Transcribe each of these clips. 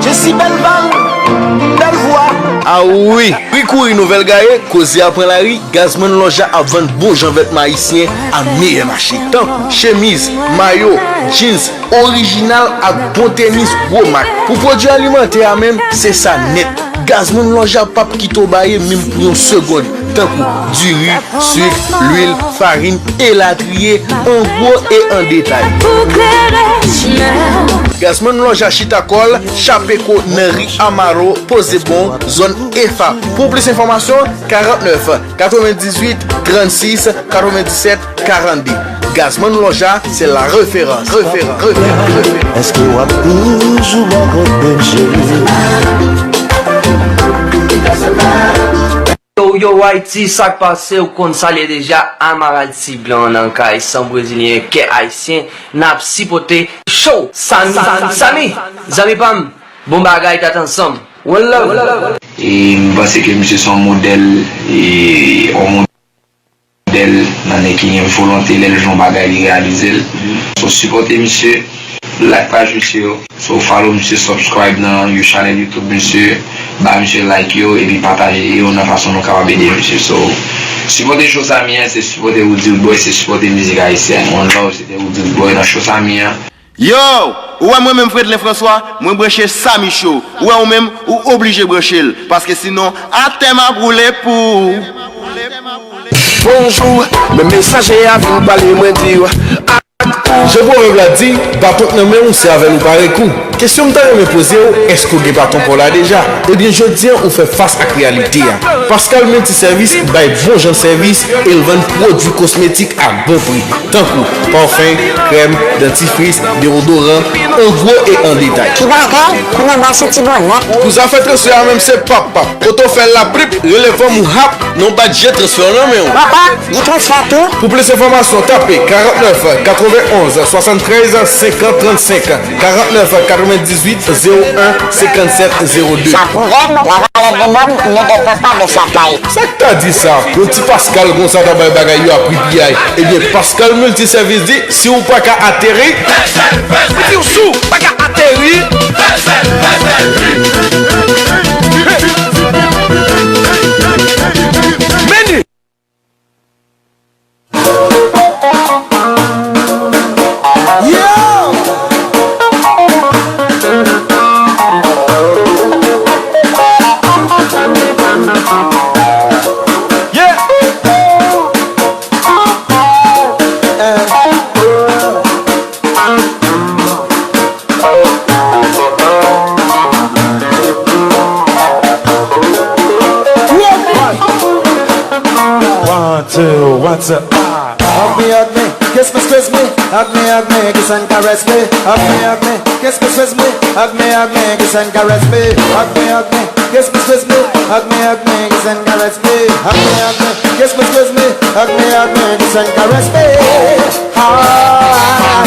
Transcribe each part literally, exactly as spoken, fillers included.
Jessie bèl bal, bèl vwa. A wi, ri kouri nouvèl gaye, koze a pran lari, Gazman Lòja ap vann bon jan vètman ayisyen a meyè mache. Tankou chemiz, mayo, jeans, orijinal ak bon tenis gwo mak. Pou pwodui alimantè a menm, se sa nèt. Gazman Lòja p ap kite w baye menm pou yon segonn, tankou diri, sik, lwil, farin, elatriye, an gwo e an detay. Pou klere chimen. Gazman Lòja chita kò l, Chapeko nan ri Amaro, Pozebon, zòn Efa. Pou plis enfòmasyon, karannèf, katrevendizuit, trannsis, katrevendiset, karannde. Gazman Lòja, se la referans. Referans, referans, referans. Èske w ap toujou bò kote m, cheri? Yo, yo, Ayiti, sa k pase, ou konn sa l ye deja, Amaral Ti Blan nan kay, san brezilyen, kè ayisyen, n ap sipòte show. Sami, Sami, Sami, zanmi pa m, bon bagay, tèt ansanm. One love. E m panse ke misye se yon modèl, e yon modèl nan nèg ki gen volonte, lè l jwenn yon bagay, li reyalize l. So, sipòte misye, like paj misye yo. So, follow misye, subscribe nan yo channel YouTube misye, ba misye like yo, epi pataje yo nan fason nou kapab ede misye. So, sipòte show Sami an, se sipòte Woody Boy, se sipòte mizik ayisyèn. One love, se te Woody Boy nan show Sami an. Yo! Ou wè mwen menm Fredlin François, mwen branche Sami Show. Ou wè ou menm, ou oblije branche l. Paske sinon, atè m ap woule pou ou. Bonjou, men mesaje a vin pale, mwen di w. Jan pwovèb la di, baton k nan men w, se avè l ou pare kou. Kesyon m ta renmen poze w, èske w gen baton pa w la deja? Ebyen, jodi a, ou fè fas ak reyalite a. Pascal Multiservice bay bon jan sèvis e l vann pwodui kosmetik ak bon pri, tankou pafen, krèm, dantifris, dewodoran, an gwo e an detay. Ki bagay? Kounye a m pral soti bò nèt. Pou zafè transfè a menm, se pap pap. Kote w fè l la prip, rele fanm ou hap, non bat je transfè w nan men w. Papa, gen transfè tou? Pou plis enfòmasyon, tape karannèf, katrevenonz, swasanntrèz, senkant, trannsenk, karannèf, katrevendizuit, zewo en, senkannsèt, zewo de. Sa pwouve m, lavalè de nòm ne dépend pas de sa taille. Sa k ta di sa? Yon ti Pascal konsa ta bay bagay yo a pri piyay. Ebyen, Pascal Multiservice di, si w pa ka ateri, si w si w pa ka ateri, men ni. Yo! Yeah! One, two, what's up? Ah. Hug me, hug me, kiss me, squeeze me. Hug me, hug me, kiss and caress me. Hug me, hug me, kiss me, squeeze me. Hug me, hug me, kiss and caress me. Hug me, hug me, kiss me, squeeze me. Hug me, hug me, kiss and caress me. Hug me, hug me, kiss me, squeeze me. Hug me, hug me, kiss and caress me. Ah.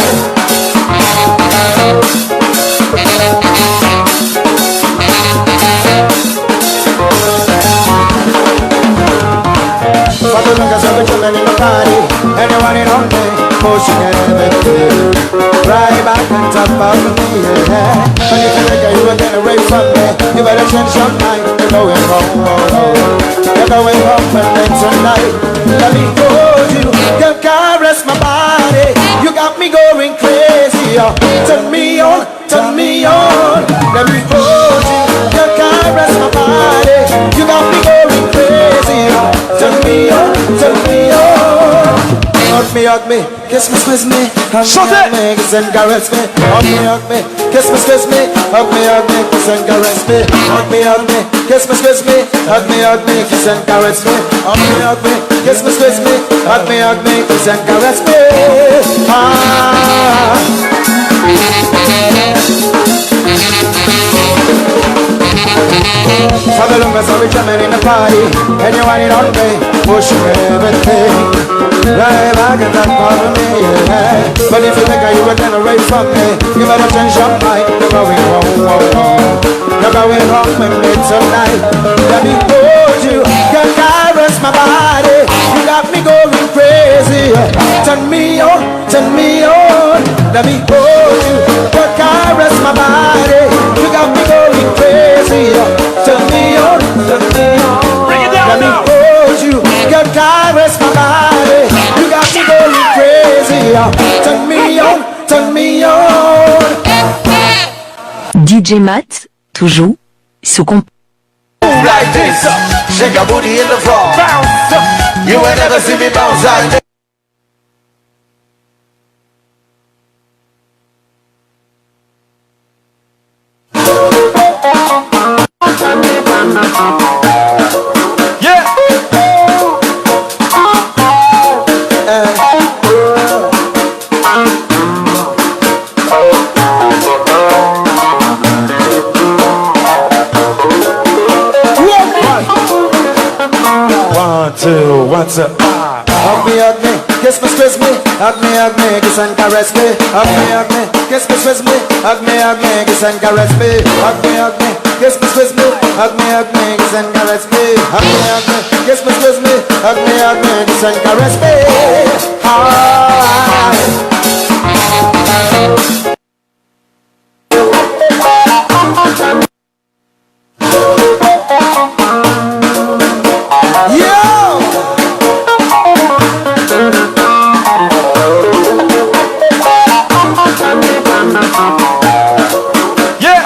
Father, long as I'm a woman in the party, and you want it on me, pushing everything. Right back on top of me, yeah. But if you think you were gonna rape from me, you better change your mind. You're going home, oh, oh. You're going home with me tonight. Let me hold you, girl, caress my body. You got me going crazy, uh. Turn me on, turn me on. Let me hold you, girl, caress my body. You got me going crazy, uh. Turn me on, turn me on. Hug me, hug me. Kiss me, squeeze me, hug me, hug me, kiss and caress me. Hug me, hug me, kiss me, squeeze me, hug me, hug me, kiss and caress me. Hug me, hug me, kiss me, squeeze me, hug me, hug me, kiss and caress me. Hug me, hug me, kiss me, squeeze me, hug me, hug me, kiss and caress me. Ah. For the longest of the jamming in the party, and you want it on me, push everything. Right back and down for me, yeah. But if you think you were gonna rape from me, you better change your mind. You're going home, home, home. You're going home with me tonight. Let me hold you, girl, caress my body. You got me going crazy. Turn me on, turn me on. Let me hold you, girl, caress my body. You got me going D J Matt, toujou sou konp. Move like this. Shake your booty in the floor. Bounce. You ain't never see me bounce like this. Yeah. One, two, one, two, ah. Hug me, hug me, kiss me, squeeze me. Hug me, hug me, kiss and caress me. Hug me, hug me, kiss me, squeeze me. Hug me, hug me, kiss and caress me. Hug me, hug me, kiss me, squeeze me. Hug me, hug me, kiss and caress me. Hug me, hug me, kiss me, squeeze me. Hug me, hug me, kiss and caress me. Ah. Yo! Yeah!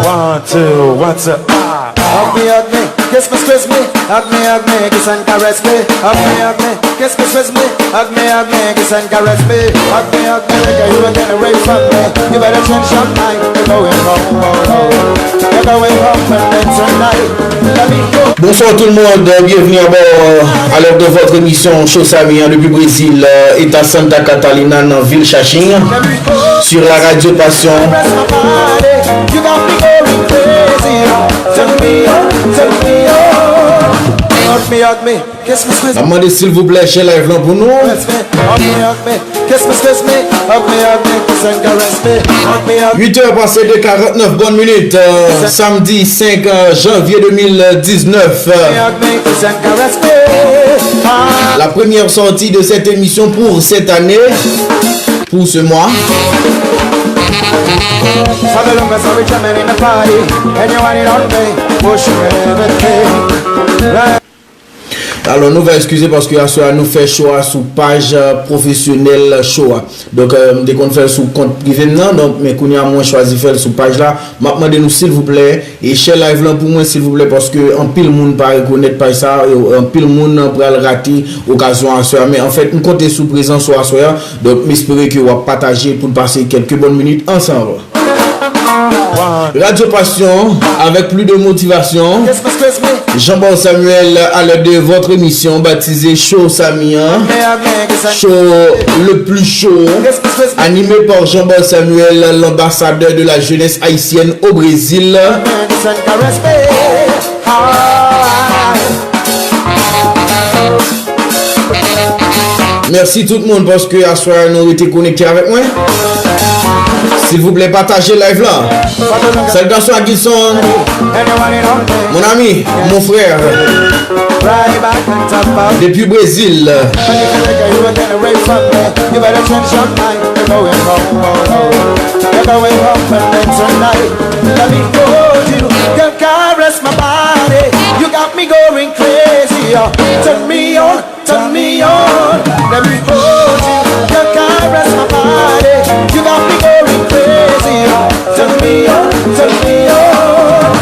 One, two, one, two, ah. Hug me, hug me, kiss me, squeeze me. Hug me, hug me, kiss and caress me. Hug me, hug me, kiss me, squeeze me. Hug me, hug me, kiss and caress me. Hug me, hug me, like you again away from me. You better change your mind. You're going home, home, home. You're going home with me tonight. Let me go. Bonsoir tout le monde, bienvenue à bord, euh, à l'heure de votre émission Show Samy, hein, depuis Brésil, euh, État Santa Catarina, dans ville Xaxim, sur la radio Passion. N ap mande silvouplè share live lan pou nou. Huit heures passées de quarante-neuf bonnes minutes, euh, samedi cinq, euh, janvier deux mille dix-neuf. La première sortie de cette émission pour cette année, pour ce mois. Alò, nou va eskize paske aswè a nou fè show a sou paj, euh, pwofesyonèl show a. Donk, euh, m te konn fè l sou kont prive m nan, donk, men kounye a mwen chwazi fè l sou paj la. M ap mande nou, silvouplè, e share live lan pou mwen, silvouplè, paske anpil moun pa rekonèt paj sa a, e anpil moun pral rate okazyon aswè a. Men anfèt, m konte sou prezans ou aswè a. Donk, m espere ke w ap pataje pou n pase kèlke bòn minit ansanm. Radio Passion, avec plus de motivation. Jean-Paul Samuel à l'aide de votre émission baptisée Show Samy, hein. Show le plus chaud, animé par Jean-Paul Samuel, l'ambassadeur de la jeunesse haïtienne au Brésil. Mèsi tout moun paske aswè a nou rete konekte avèk mwen. Silvouplè, pataje live la. Salutations à Gilson, mon ami, mon frère, depuis Brésil. You're going home with me tonight. Let me hold you. Girl, caress my body. You got me going crazy. Uh, turn me on, turn me on. Let me hold you. Girl, caress my body. You got me going crazy. Uh, turn me on, turn me on.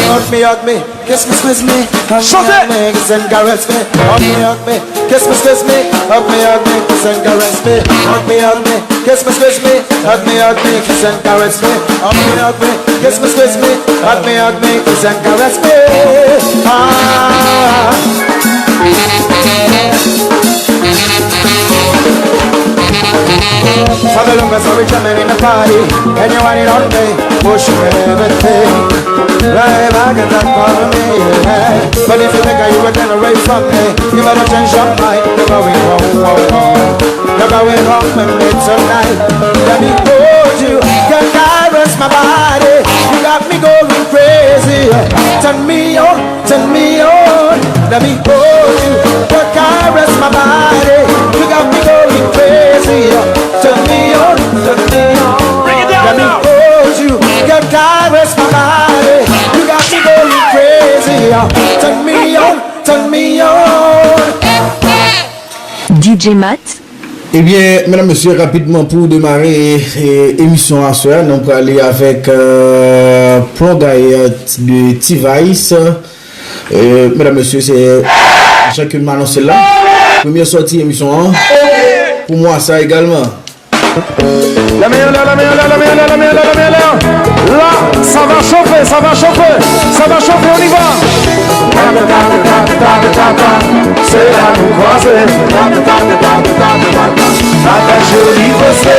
Hug me, hug me. Kiss me, squeeze me, hug me, hug me, kiss and caress me. Hug me, hug me, kiss me, squeeze me, hug me, hug me, kiss and caress me. Hug me, hug me, kiss me, squeeze me, hug me, hug me, kiss and caress me. Hug me, hug me, kiss me, squeeze me, hug me, hug me, kiss and caress me. Ah. For the longest I reach, I'm in the party, and you want it on me, push everything. Right back and that for me, yeah. But if you think you were gonna wait for me, you better change your mind. You're going home, home, home. You're going home with me tonight. Let me hold you, girl, caress my body. You got me going crazy. Turn me on, turn me on. Let me hold you, girl, caress my body. You got me going crazy. Turn me on, turn me on. Let me hold you, girl, caress my Djemat. Ebyen, medam, mesye, rapidman pou demare e, emisyon aswè a, nou prale avèk euh, Plon Gayè de T-Vice. Euh, medam, mesye, se jan ke m anonse l la. Premye sòti emisyon an pou mwa sa egalman. Lame anlè, lame anlè, lame anlè, lame anlè, lame anlè. Là, ça va chauffer, ça va chauffer, ça va chauffer, on y va. Se la nou kwaze. Bagay joli, poste.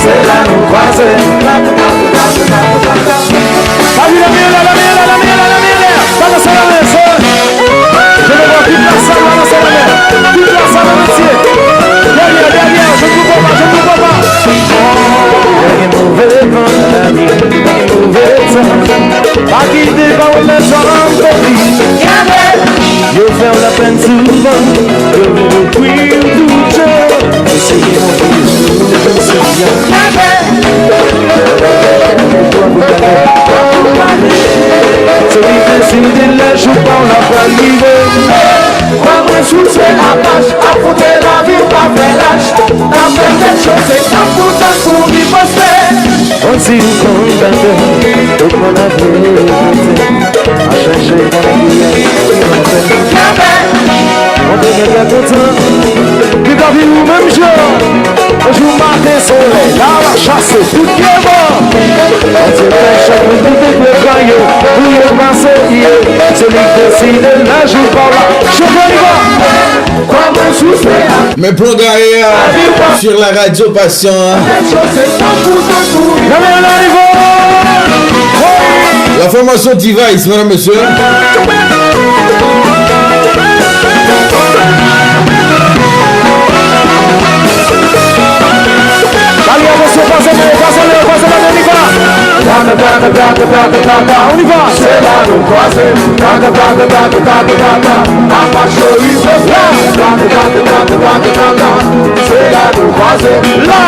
Se la nou kwaze. Lame anlè, lame anlè, lame anlè, lame anlè, lame anlè. Balanse la men, se. Je veux voir toute la salle, balanse la men. Toute la salle en entier. Derrière, derrière, je ne vous vois pas, je ne vous vois pas. Gen move van nan lavi, gen move tan. Pa kite pa w lè zòm kouri. Yo fè w lapenn souvan, yo vin detwi w tout jan. Eseye montre yo sou sou byen. Se li k deside lè jou pa w la pral rive. Kwè mwen sou se apach, afwonte lavi pa fè lach. Afè tèt choze, tankou tankou riposte. Yon ti ou konn batè, ou konn avè rete. A chèche konn kiyès ki mantè. Mwen te gentan kontan. Li ka vin ou menm jan. Jou maten solèy la va chase tout demon. Bondye fè chak moun kite pye yo pou yo pase, yeah. Se li k deside lè jou pa w la. Chante, on y va. Men Plon Gayè sur la radio Passion. Nan men nan nivo. La formation T-Vice, mesdames, messieurs. Pale attention, pase men, pase men, pase men, on y va. On y va. Se la nou kwaze. Apa chori. La.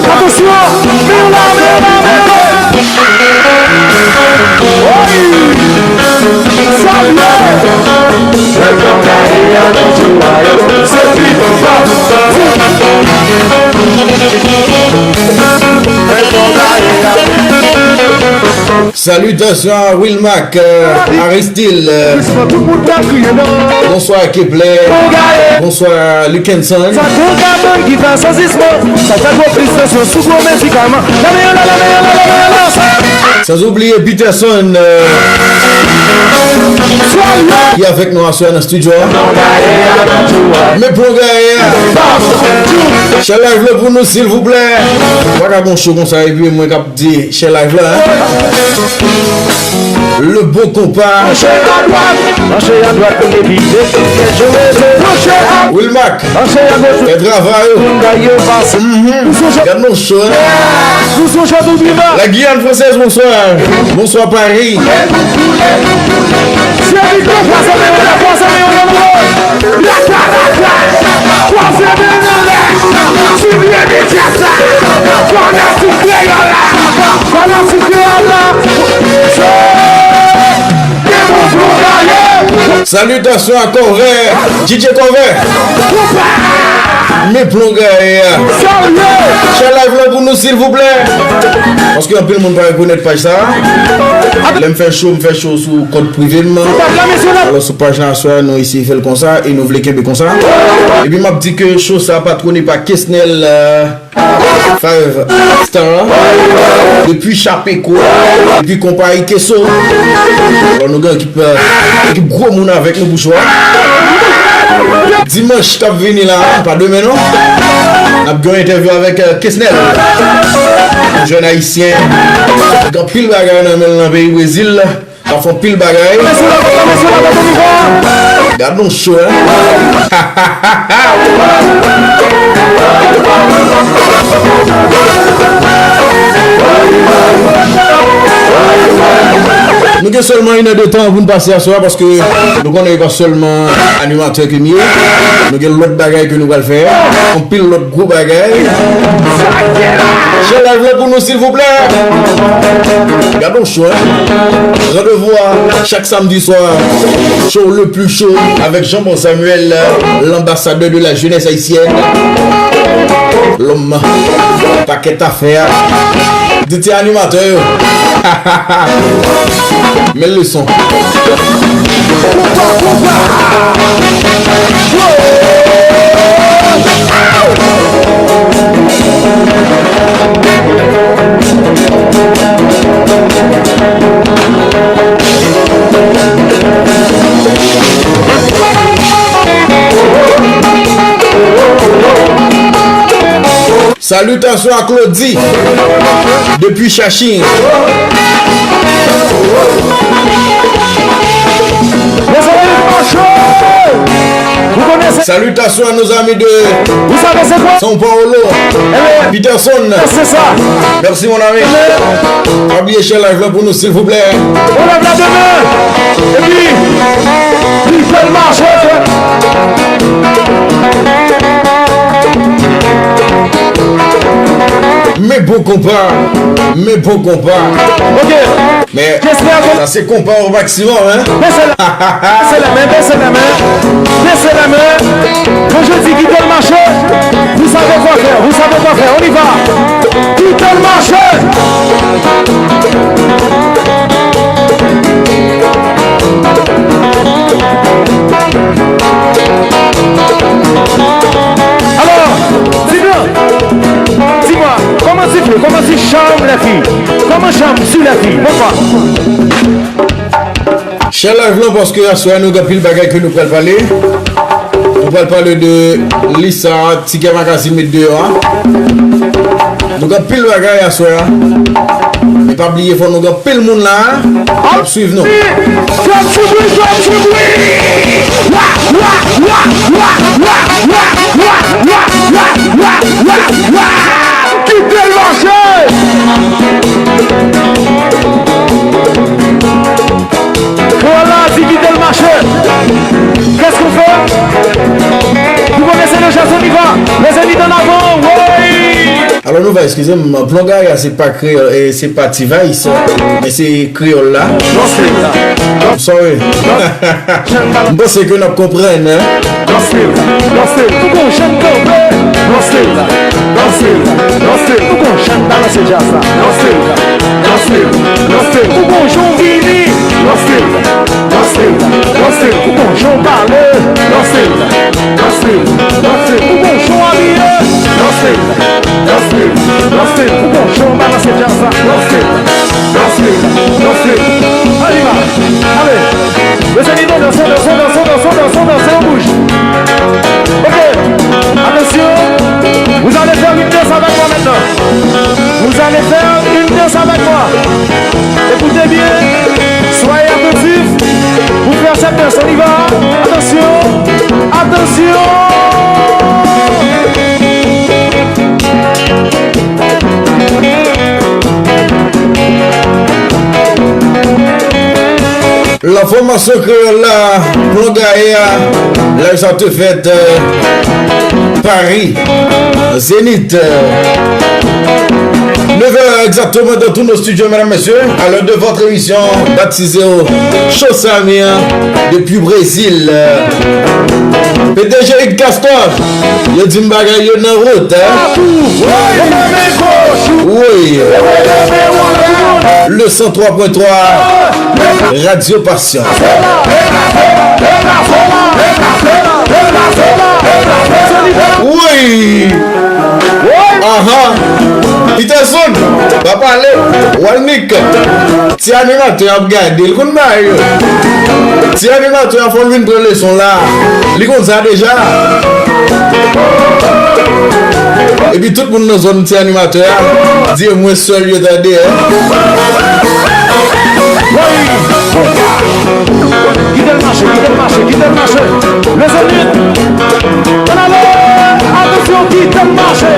Attention. Men la, men la, men la. Wi. Salye. Salutations à Wilmac, euh, Aristil, euh, bonsoir Kepler, bonsoir Luckenson. Sans oublier Peterson, euh, qui est avec nous aswè nan studio. Men Plon Gayè. Share live la pou nou, silvouplè. Pa ka gon show konsa, epi mwen k ap di share live la, hein. Le bon compas. Branche a dwat, branche a dwat, epi depi kèt yo rete. Branche a Wilmac. Fè travay ou. Gad nou cho, hein. La Guyane française, bonsoir. Bonsoir, Paris. Salutations à Corvée, D J Corvée. Men Plon Gayè. Share live la pou nou, silvouplè. Paske anpil moun pa rekonèt paj sa. Lè m fè show, m fè show sou kont prive m. Alò, sou paj la, aswè, nou eseye fè l konsa, e nou vle kenbe konsa. Epi m ap di ke show sa patwone pa Kesnel, euh, Five Star, depi Chapeko, depi konpayi Keso. Alò, nou gen ekip, euh, ekip gwo moun avèk nou pou show a. Dimanch k ap vini la, pa demen non, n ap gen yon entèvyou avèk, euh, Kesnel. Yon jèn ayisyen, gen anpil bagay nan men l nan peyi Brezil. Ka fè anpil bagay. Gad nou cho, hein. Nou Sèlman inè de tan pou n pase aswè a, paske nou konnen e pa sèlman animatè ke m ye. Nou gen lòt bagay ke nou pral fè. Anpil lòt gwo bagay. Share live la pou nou, silvouplè. Gade yon show, hein. Randevou a chak samdi swa. Show le plus chaud avec Jean-Bon Samuel, l'ambassadeur de la jeunesse haïtienne. Lòm pakèt afè a. Di ti animatè yo. Men leson. Salutations à Claudie depuis Chaching. Vous connaissez? Salutations à nos amis de Vous savez c'est quoi? São Paulo. Eh bien, Peterson. C'est ça. Merci, mon ami. Pas oublier share live là pour nous, s'il vous plaît. On lève la demain. Et puis, il fait le marché, frère. Men bon konpa, men bon konpa. Ok. Men sa se konpa au maximum, hein. Baissez la, baissez la main, baissez la main, baissez la main. Quand je dis quittez le marché, vous savez quoi faire, vous savez quoi faire, on y va. Quittez le marché. Alors, dis-moi, dis-moi, comment tu fais, comment tu charmes les filles, comment charmes-tu les filles, pourquoi? Share live lan, paske aswè nou gen pil bagay ke nou pral pale. Nou pral pale de lisa Ticket Magazine met deyò a. Nou gen pil bagay aswè a. Men pa bliye, fò nou gen pil moun la a k ap swiv nou. Fè ti bri, fè ti bri. Wa, wa, wa, wa. Kite l mache. Voilà, di kite l mache. Qu'est-ce qu'on fait? Vous connaissez le jazz, on y va. Les amis, en avant, oui. Alò nou va, eskize m, Plon Gaya se pa kreyòl, e se pa T-Vice, men se kreyòl la. Non, se la. I'm sorry. M panse ke n ap konprann, hein. Danse l, danse l, ou gon jan kanpe. Danse l, danse l, danse l, ou gon jan balanse djaz la. Danse l, danse l, danse l, ou gon jan vini. Danse l, danse l, danse l, ou gon jan pale. Danse l, danse l, danse l, ou gon jan abiye. Danse l, danse l, danse l, ou gon jan balanse djaz la. Danse l, danse l, danse l. Ann y va. Ale. Mezanmi, danse, danse, danse, danse, danse, danse, on bouge. Ok. Attention. Vous allez faire une danse avec moi maintenant. Vous allez faire une danse avec moi. Écoutez bien. Soyez attentifs pour faire cette danse. On y va. Attention. Attention. Lanfòmasyon kreyòl la, Plon Gaya, live sa te fèt, euh, Paris, Zénith, euh, neuf heures exactement dans tous nos studios, mesdames, messieurs, à l'heure de votre émission baptisée au Show Samir depuis Brésil. P D G Igcastor, yo di m bagay yo nan wout, hein? Wi. Le cent trois point trois, Radio Passion. Wi. Aha. Peterson, pa pale. Walnick. Ti animatè ap gade, l konn bagay yo. Ti animatè a fò l vin pran leson la. Li konn sa deja. Epi tout moun nan zòn ti animatè a, di e mwen sèl yo tande, hein. Kite l mache, kite l mache, kite l mache. Mezanmi, ann ale, atansyon, kite l mache.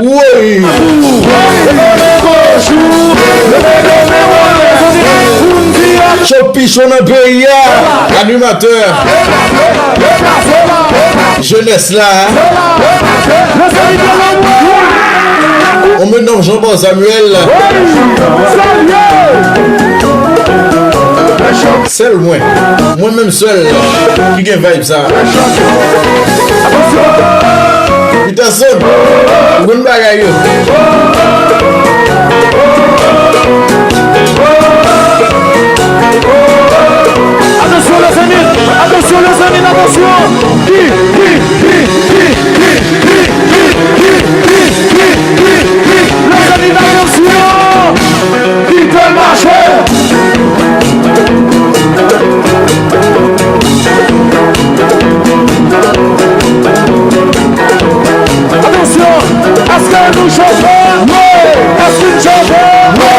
Woy! Cho pi cho nan peyi a. Animatè. Jenès la. On me nomme Jean Paul Samuel. Sèl mwen. Mwen menm sèl ki gen vibe sa. Peterson, ou konn bagay yo. Atansyon, lèzanmi! Atansyon, lèzanmi, atansyon! Hi, hi, hi, hi, hi, hi, hi, hi, hi, hi, hi, hi, hi, lèzanmi, atansyon! Peter Marshall! Atansyon! Èske nou chofe? Wi! Èske nou chofe? Wi!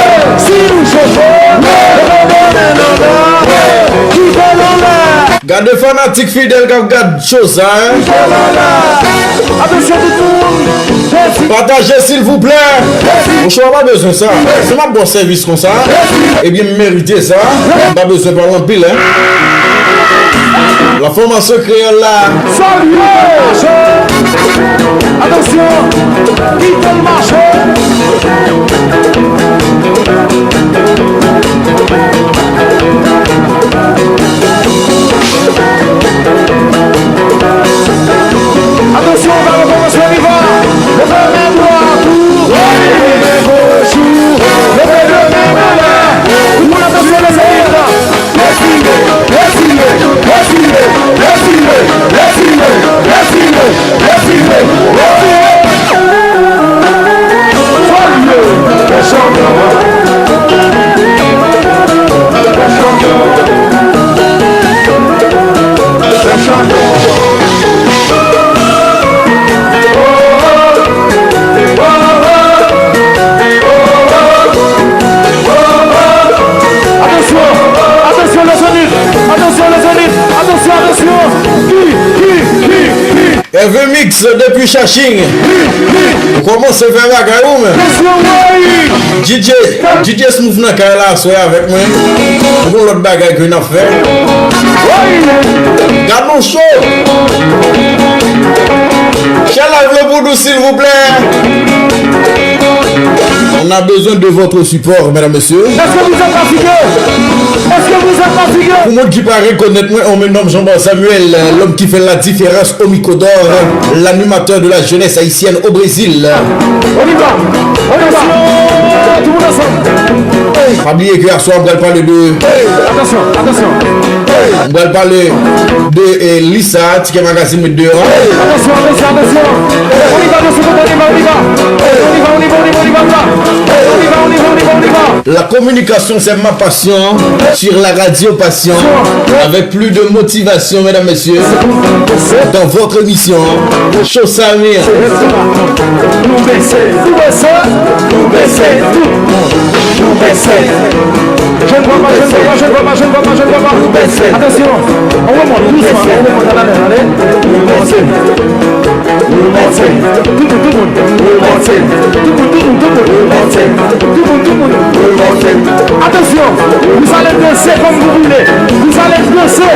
Si nou chofe, leve men nou anlè! Kite nou anlè! Gade fanatik fidèl k ap gad cho sa, hein? Kite nou anlè! Atansyon tout moun! Pataje silvouplè! Monchè, w pa bezwen sa. Si m ap ba w sèvis konsa, ebyen, m merite sa. M pa bezwen pale anpil, hein. La fòmasyon kreyòl la. Salye! Atansyon! Kite l mache! Atansyon, on va recommencer, on y va! Leve men dwat ou, leve men goch ou, leve de men anlè. Tout moun, atansyon, leve men. Defile, defile, defile, defile, defile, defile, defile, defile. Salye, fè chanpyon, fè chanpyon, fè chanpyon. Atansyon! Atansyon, lèzanmi! Atansyon, lèzanmi! Atansyon, atansyon! Hi, hi, hi, hi! Hervé Mix depi Chaching. Ou kòmanse fè bagay ou menm. Atansyon, woy! D J, D J Smooth nan kay la aswè avèk mwen. Nou gon lòt bagay ke n ap fè. Woy! Gad nou cho! Chè live le pou nou, silvouplè. On a besoin de votre support, mesdames, messieurs. Est-ce que vous êtes fatigué? Est-ce que vous êtes fatigué? Pou moun ki pa rekonèt mwen, on me nomme Jean Paul Samuel, l'homme qui fait la différence au Micodor, l'animateur de la jeunesse haïtienne au Brésil. On y va, on y va. Tout le monde ensemble. Hey. Pa bliye ke aswè m pral pale de. Hey, attention, attention. Hey. M pral pale de, eh, Lisa, Ticket Magazine met deyò. Hey, attention, attention, attention. On y va, on y va, on y va, on y va. On y va, on y va, on y va, on y va, on y va. On y va, on y va, on y va, on y va. La communication, c'est ma passion sur la radio Passion, avec plus de motivation, mesdames, messieurs, dans votre émission, Cho Samir. Nou bese, nou bese, nou bese, nou bese. Je ne vois pas, je ne vois pas, je ne vois pas, je ne vois pas, je ne vois pas. Nou bese. Attention, on remonte doucement, on remonte, allez, allez. Nou bese. Nou monte. Tout moun, tout moun. Nou monte. Tout moun, tout moun, tout moun. Nou monte. Tout moun, tout moun. Nou monte. Attention, vous allez danser comme vous voulez. Vous allez danser.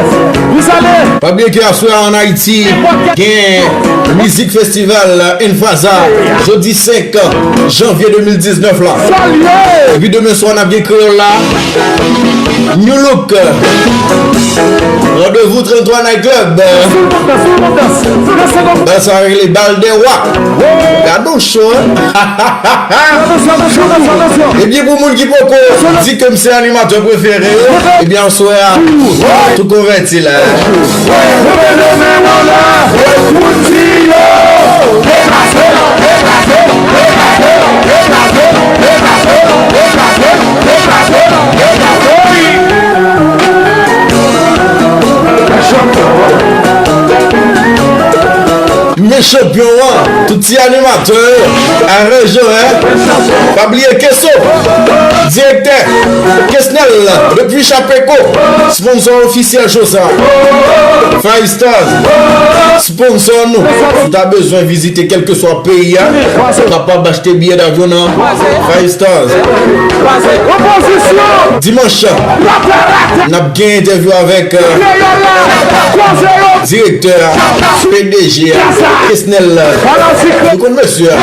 Vous allez. Pa bliye ke aswè a ann Ayiti, gen Mizik Festival Enfaza, jodi senk janvye de mil diznèf la. Salye! Epi demen swa, n ap gen Kreyòl la. New Look. Randevou trannntwa Night Club. Tout moun dans, tout moun dans. Dans sa rele Bal dè Wa. Gade yon cho, hein? Attention, attention, attention, attention. Ebyen, pou moun ki poko di ke m se animatè prefere yo, ebyen, aswè a, tout konvèti la. Leve men nou anlè, moun di yo. Chanpyon an, tout ti animatè yo, aranjè, en. Pa bliye Keso, direktè, Kesnel, depi Chapeko, sponsor ofisyèl show sa. Five Stars, sponsor nou. Si w ta bezwen vizite kèlkeswa peyi a, ou kapab achte biyè davyon nan Five Stars. Dimanch, n ap gen entèvyou avèk, euh, direktè a, P D G a, Kesnel. Nou konn mesye a.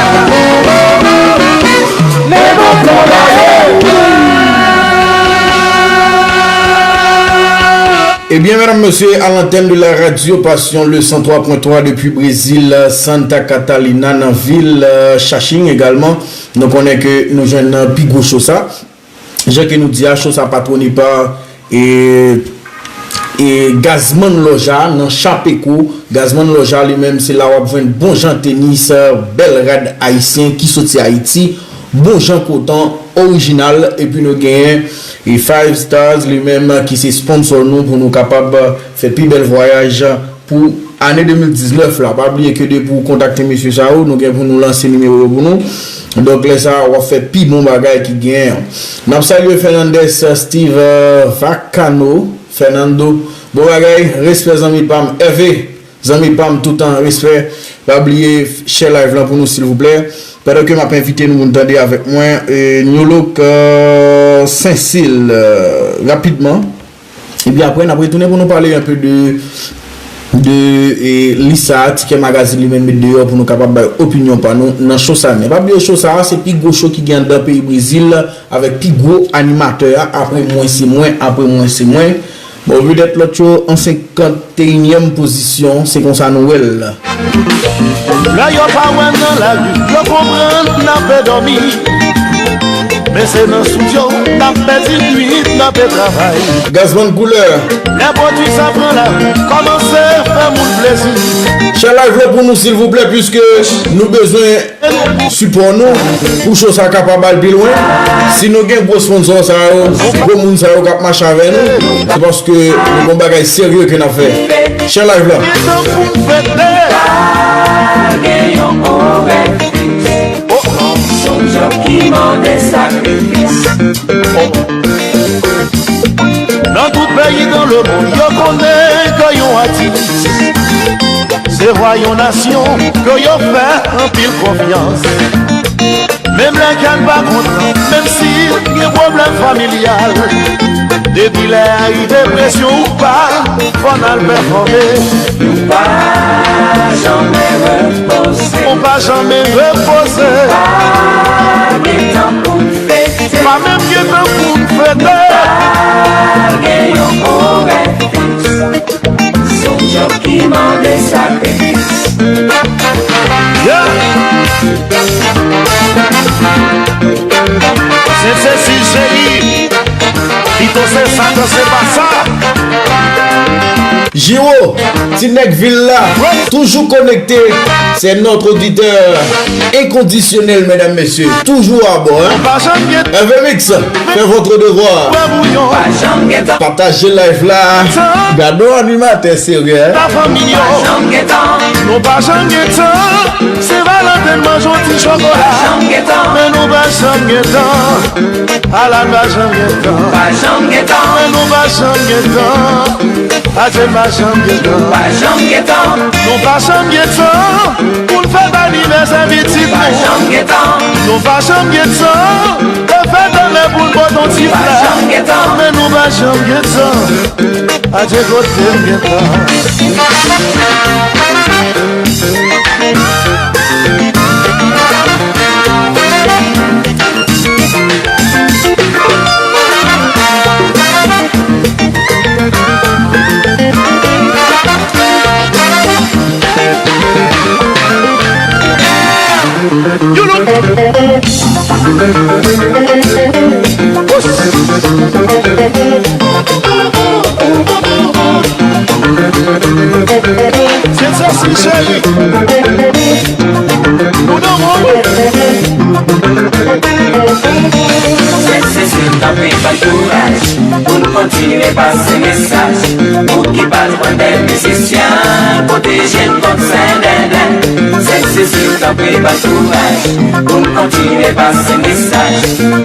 Ebyen, medam, mesye, à l'antenne de la radio Passion, le cent trois point trois depuis Brésil, Santa Catalina, nan vil, euh, Xaxim également. Nou konnen ke nou jwenn nan pi gwo show sa. Jan ke nou di a, show sa patwone pa, e, e Gazman Loja nan Chapeko. Gazman Loja li menm, se la w ap jwenn bon jan tenis, bèl rad ayisyen ki soti Ayiti, bon jan koton orijinal. Epi nou genyen, e, Five Stars li menm ki se sponsor nou pou nou kapab fè pi bèl vwayaj pou ane de mil diznèf la. Pa bliye ke depi w kontakte mesye sa yo, nou gen pou nou lanse nimewo yo pou nou. Donk, lè sa a, w ap fè pi bon bagay ki genyen an. N ap salye Fernandez Steve, euh, Vacano, Fernando. Bon bagay, respè zanmi pa m. Hervé, zanmi pa m, toutan respè. Pa bliye share live lan pou nou, silvouplè. Pandan ke m ap envite nou pou n tande avèk mwen, euh, New Look, euh, Sensil, euh, rapidman. Epi apre, n ap retounen pou nou pale enpe de, de, e, lis sa a, Tikè Magazin li menm met deyò pou nou kapab bay opinyon pa nou nan show sa a. Men pa bliye show sa a, se pi gwo show ki gen anndan peyi Brezil, avèk pi gwo animatè a, apre mwen se mwen, apre mwen se mwen. Bon, vedèt lòt yo an senkanteyinyèm pozisyon, se konsa nou wè l. Lè yo pa wè n nan lari, yo konprann n ap dòmi. Men se nan estidyo n ap pèdi nwit, n ap travay. Gazman Koulè. Lè pwodui sa pran lari, kòmanse fè moun plezi. Share live la pou nou, silvouplè, piske nou bezwen sipò nou pou show sa kapab al pi lwen. Si nou gen gwo sponsor sa yo, gwo moun sa yo k ap mache avè nou, se paske nou gon bagay serye ke n ap fè. Share live la. Gentan pou m fete. Pa gen yon orè fiks. Oh, oh. Se yon djòb ki mande sakrifis. Oh. Nan tout peyi dans le monde, yo konnen ke yon atis se vwa yon nasyon ke yo fè anpil konfyans. Menm lè kè n pa kontan, menm si gen pwoblèm familyal, depi lè a rive presyon ou pa, fò n al pèfòme. Nou pa janmen repoze. Nou pa janmen repoze. Pa gen tan pou n fete. Pa menm gen tan pou n fete. Pa gen yon orè fiks. Se yon djòb ki mande sakrifis. Yeah. Se sesi cheri. Pito se sa, se pa sa. Jiwo, ti nèg vil la, toujou konekte. C'est notre auditeur inconditionnel, mesdames, messieurs. Toujours à bord, hein? Hervé Mix, fais votre devoir. Pataje live la. Gade yon animatè serye, hein? Nou pa janm gen tan. Se Valentin manje yon ti chokola. Men nou pa janm gen tan. Ala n pa janm gen tan. Men nou pa janm gen tan. Adye n pa janm gen tan. Nou pa janm gen tan pou n fèt anivèsè pitit nou. Nou pa janm gen tan. Pou n fèt anlè pou n pote yon ti flè. Men nou pa janm gen tan. Adye kote m gen tan. Se sesi cheri. Ou nan mwen. Se sesi, tanpri, ban kouraj. Kontinye pase mesaj. Ou ki patwòn bèl mizisyen, pwoteje n kont sendenden. Sent Sesil tanpri ban kouraj. Pou n kontinye pase mesaj.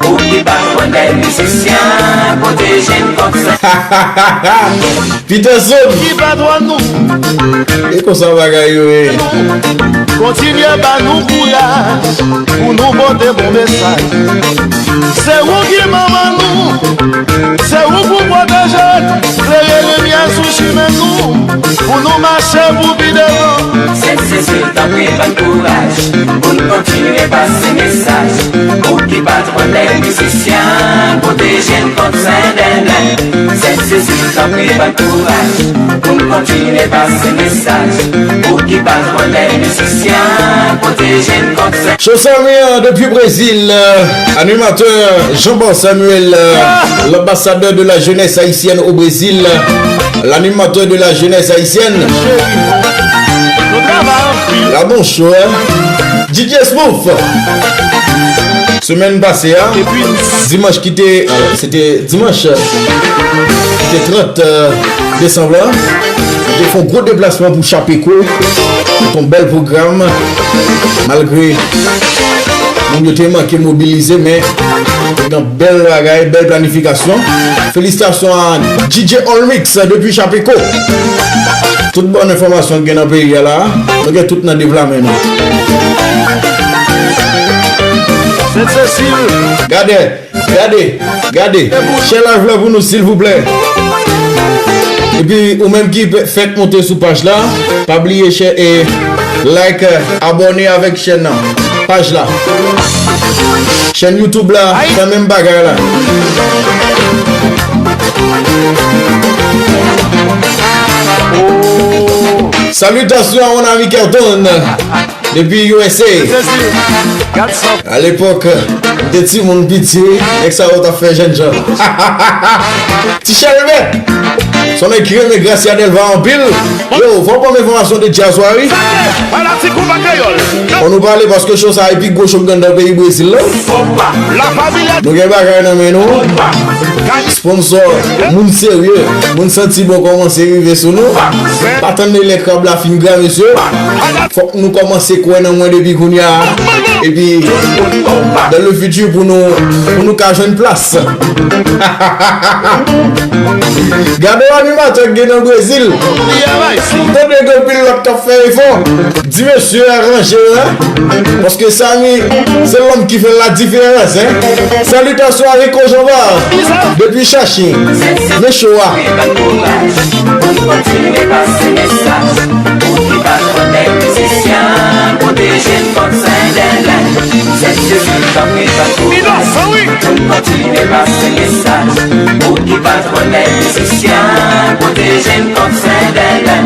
Ou ki patwòn bèl mizisyen, pwoteje n kont sendenden. Peterson! Ki patwòn nou? E konsa bagay yo ye. Kontinye ba nou kouraj pou nou pote bon mesaj. Se ou ki manman nou, se ou pou pwoteje n, klere limyè sou chimen nou, pou nou mache pou pi devan. Sent Sesil tanpri ban kouraj, pou n kontinye pase mesaj. Ou ki patwòn bèl mizisyen, pwoteje n kont sendenden. Sent Sesil tanpri ban kouraj, pou n kontinye pase mesaj. Ou ki patwòn bèl mizisyen, pwoteje n kont sendenden. Show Samuel depuis Brésil, euh, animateur Jean-Paul Samuel, euh, l'ambassadeur de la jeunesse haïtienne au Brésil, l'animateur de la jeunesse haïtienne. La bon show, hein? D J Smooth. Semèn pase a, dimanch ki te, euh, se te dimanch, euh, ki te trant, euh, desanm la, nou te fè yon gwo deplasman pou Chapeko. Se te yon bèl pwogram, malgre moun yo te manke mobilize, men te gen bèl bagay, bèl planifikasyon. Felisitasyon a D J Olmix depi Chapeko. Tout bon enfòmasyon ki gen nan peyi a la, nou gen tout nan de pla men nou. Sent Sesil. Gade, gade, gade. Share live la pou nou, silvouplè. Epi, ou menm ki pe- fèk monte sou paj la, pa bliye share e like, abòne avèk chèn nan, paj la. Chèn YouTube la, fè menm bagay la. Salutations à mon ami Kerton. Depi U S A. Alepòk, m te timoun piti, nèg sa yo t ap fè jènjan. Ti Chèlbè! Se yon nèg ki renmen Gracia Delva anpil. Yo, fò w ban m enfòmasyon de djaz la, wi. Fò nou pale paske show sa a pi gwo show k anndan peyi Brezil la. Nou gen bagay nan men nou. Sponsor, moun serye, moun santi bon kòmanse rive sou nou. Pa tann lè krab la fin gra, mesye. Fòk nou kòmanse kwè nan mwen depi kounye a. Epi, dans le futur, pou nou, pou nou ka jwenn plas. Gade yon animatè k gen nan Brezil. Tande gen anpil lòt k ap fè efò. Di mesye a ranje, hein. Paske Samy, se lòm ki fè la diferans, hein. Salutations à Rico Jean-Bart. Depi Chachi. Men show a. Pou n kontinye pase mesaj. Ou ki patwòn bèl mizisyen, pwoteje n kont sendenden. Sent Sesil tanpri ban kouraj. Pou n kontinye pase mesaj. Ou ki patwòn bèl mizisyen, pwoteje n kont sendenden.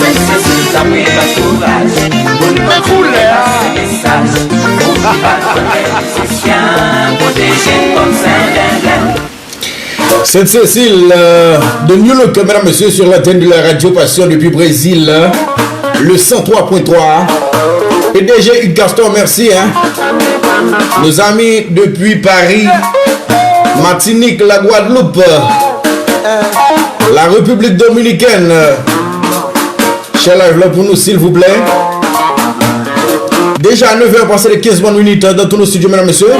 Sent Sesil tanpri ban kouraj. Pou n kontinye pase mesaj. Ou ki patwòn bèl mizisyen, pwoteje n kont sendenden. Sent Sesil, euh, de New Look, mesdames, messieurs, sur l'antenne de la Radio Passion depuis Brésil, euh, le cent trois point trois. P D G Hugues Gaston, merci, hein. Nos amis depuis Paris, Martinique, la Guadeloupe, la République dominicaine. Share live la pou nou, silvouplè. Deja nèf è pase de kenz minit dans tous nos studios, mesdames, messieurs.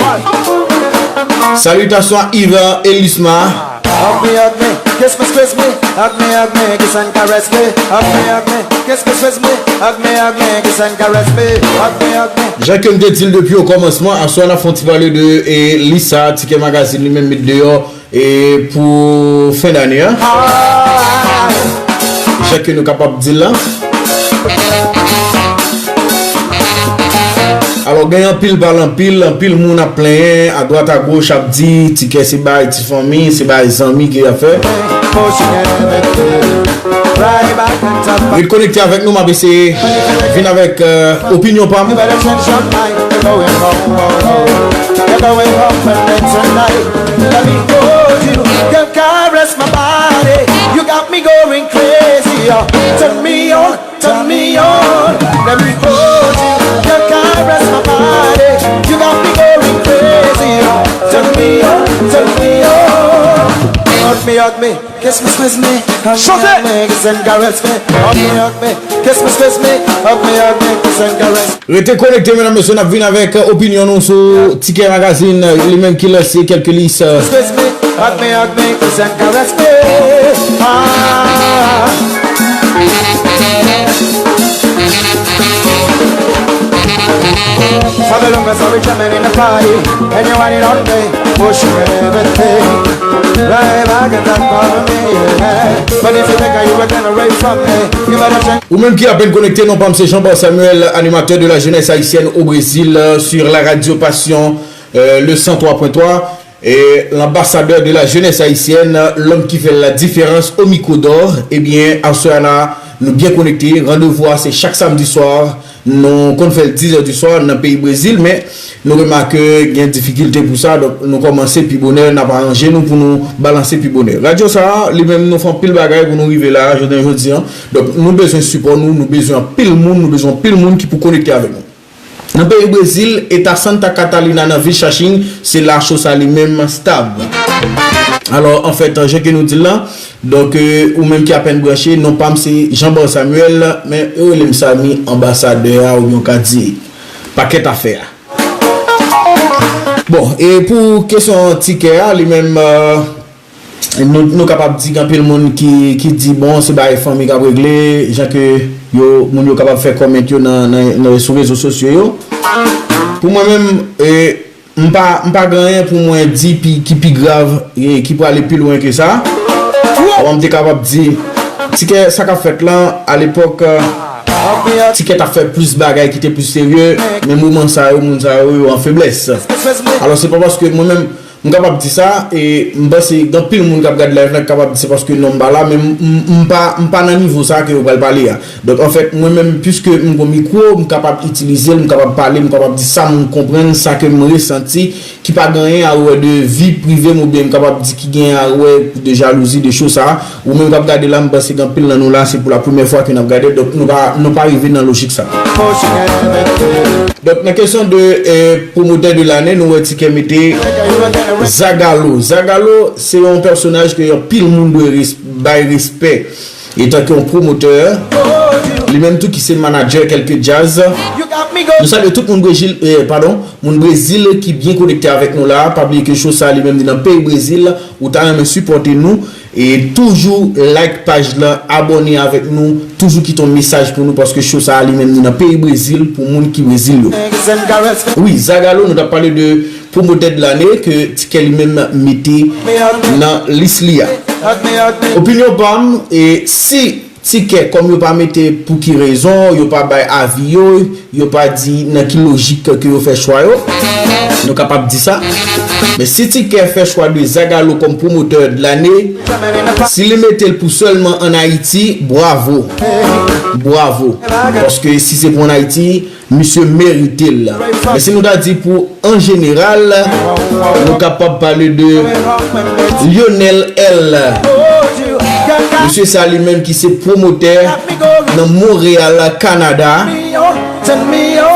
Salutations à Yves Elisma. Hug me, hug me, kiss me, squeeze me. Hug me, hug me, kiss and caress me. Hug me, hug me, kiss me, squeeze me. Hug me, hug me, kiss and caress me. Hug me, hug me. Jan ke m te di l depi o kòmansman, aswè n ap fè yon ti pale de, e, lis sa, Tikè Magazine li menm met deyò. E pou fen dane a, jan ke nou kapab di l la. Alò, gen anpil pale anpil, anpil moun ap plenyen, adwat agoch ap di, tikè se bay ti fanmi, se bay zanmi ke y ap fè. Ret konekte avèk nou, m ap eseye vin avèk, euh, opinyon pa m. Let me hold you, girl, caress my body. You got me going crazy, uh. Turn me on, turn me on. Let me hold you, girl, caress my body. You got me going crazy, uh. Turn me on, turn me on. Me, hug me, kiss me, squeeze me, hug me, hug me, kiss and caress me. Hug me, hug me, kiss me, squeeze me, hug me, hug me, kiss and caress. Rete konekte, medam, mesye, n ap vin avèk opinyon nou sou Tikè Magazine, li menm ki lanse kèlke lis. Squeeze me, hug me, hug me, kiss and caress me. Ah. For the longest, I'll be jamming in the party, and you want it on me, push everything. Right back and down for me, yeah. But if you think you were gonna run from me, you better check. Ou menm ki apèn konekte, non pa m se Jean Paul Samuel, animateur de la jeunesse haïtienne au Brésil, euh, sur la radio Passion, euh, le cent trois point trois. E l'ambassadeur de la jeunesse haïtienne, l'homme qui fait la différence au micro d'or, ebyen, aswè a la, nou byen konekte. Randevou a se chak samdi swa, nou konn fè l dizè di swa nan peyi Brezil, men nou remake gen difikilte pou sa, donk nou kòmanse pi bonè, n ap aranje nou pou nou balanse pi bonè. Radyo sa a, li menm, nou fè anpil bagay pou nou rive la, jounen jodi an. Donk nou bezwen sipò nou, nou bezwen anpil moun, nou bezwen anpil moun ki pou konekte avèk nou. Nan peyi Brezil, eta Santa Catarina, nan vil Xaxim, se la cho sa li menm stab. Alò, anfèt, jan ke nou di l lan, donk, euh, ou menm ki apèn branche, non pa m se Jean Paul Samuel, men yo rele m Samy, anbasadè a, oubyen w ka di pakèt afè a. Bon, e pou kesyon tikè a, li menm, euh, nou, nou kapab di gen anpil moun ki, ki di, bon, se bagay fanmi k ap regle, jan ke yo, moun yo kapab fè kòmant yo nan, nan, nan, sou rezo sosyo yo. Pou mwen menm, e, m pa, m pa gen anyen pou mwen di pi, ki pi grav, e ki prale pi lwen ke sa. Bon, m te kapab di, tikè, sa k ap fèt lan, alepòk, e, tikè t ap fè plis bagay ki te plis serye, men moman sa yo, moun sa yo, yo an feblès. Alò, se pa paske mwen menm, m kapab di sa, e m panse gen anpil moun k ap gade live la ki kapab di se paske non m pa la, men m, m, m pa, m pa nan nivo sa ke yo pral pale a. Donk, anfèt, mwen menm, piske m gon mikwo, m kapab itilize l, m kapab pale, m kapab di sa m konprann, sa ke m resanti, ki pa gen anyen a wè de vi prive m, oubyen m kapab di ki gen a wè de jalouzi, de cho sa. Ou menm k ap gade la, m panse gen anpil nan nou la, se pou la premyè fwa ke n ap gade, donk nou pa, nou pa rive nan lojik sa. Donk, nan kesyon de, eh, pwomotè de lane, nou wè tikè mete Zagalo. Zagalo, se yon pèsonaj ke yon pil moun dwe res-, bay respè. Etan ke yon pwomotè, li menm tou ki se manadjè kèlke djaz. Nou salye tout moun Brezil, eh, padon, moun Brezil ki byen konekte avèk nou la. Pa bliye ke cho sa li menm li nan peyi Brezil. Ou ta renmen sipòte nou, e toujou like paj la, abòne avèk nou, toujou kite yon mesaj pou nou, paske cho sa a li menm li nan peyi Brezil, pou moun ki Brezil yo. Wi, Zagalo, nou t ap pale de pwomotè de lane ke tikè li menm mete nan lis li a. Opinyon pa m, e si tikè, kòm yo pa mete pou ki rezon, yo pa bay avi yo, yo pa di nan ki lojik ke yo fè chwa yo. Nou kapab di sa. Men si tikè fè chwa de Zagalo kòm pwomotè de lane, si li mete l pou sèlman ann Ayiti, bravo. Bravo. Paske si se pou ann Ayiti, misye merite l. Men si nou ta di pou an jeneral, nou kapab pale de Lionel L. Mesye sa li menm ki se pwomotè nan Monreyal, Kanada,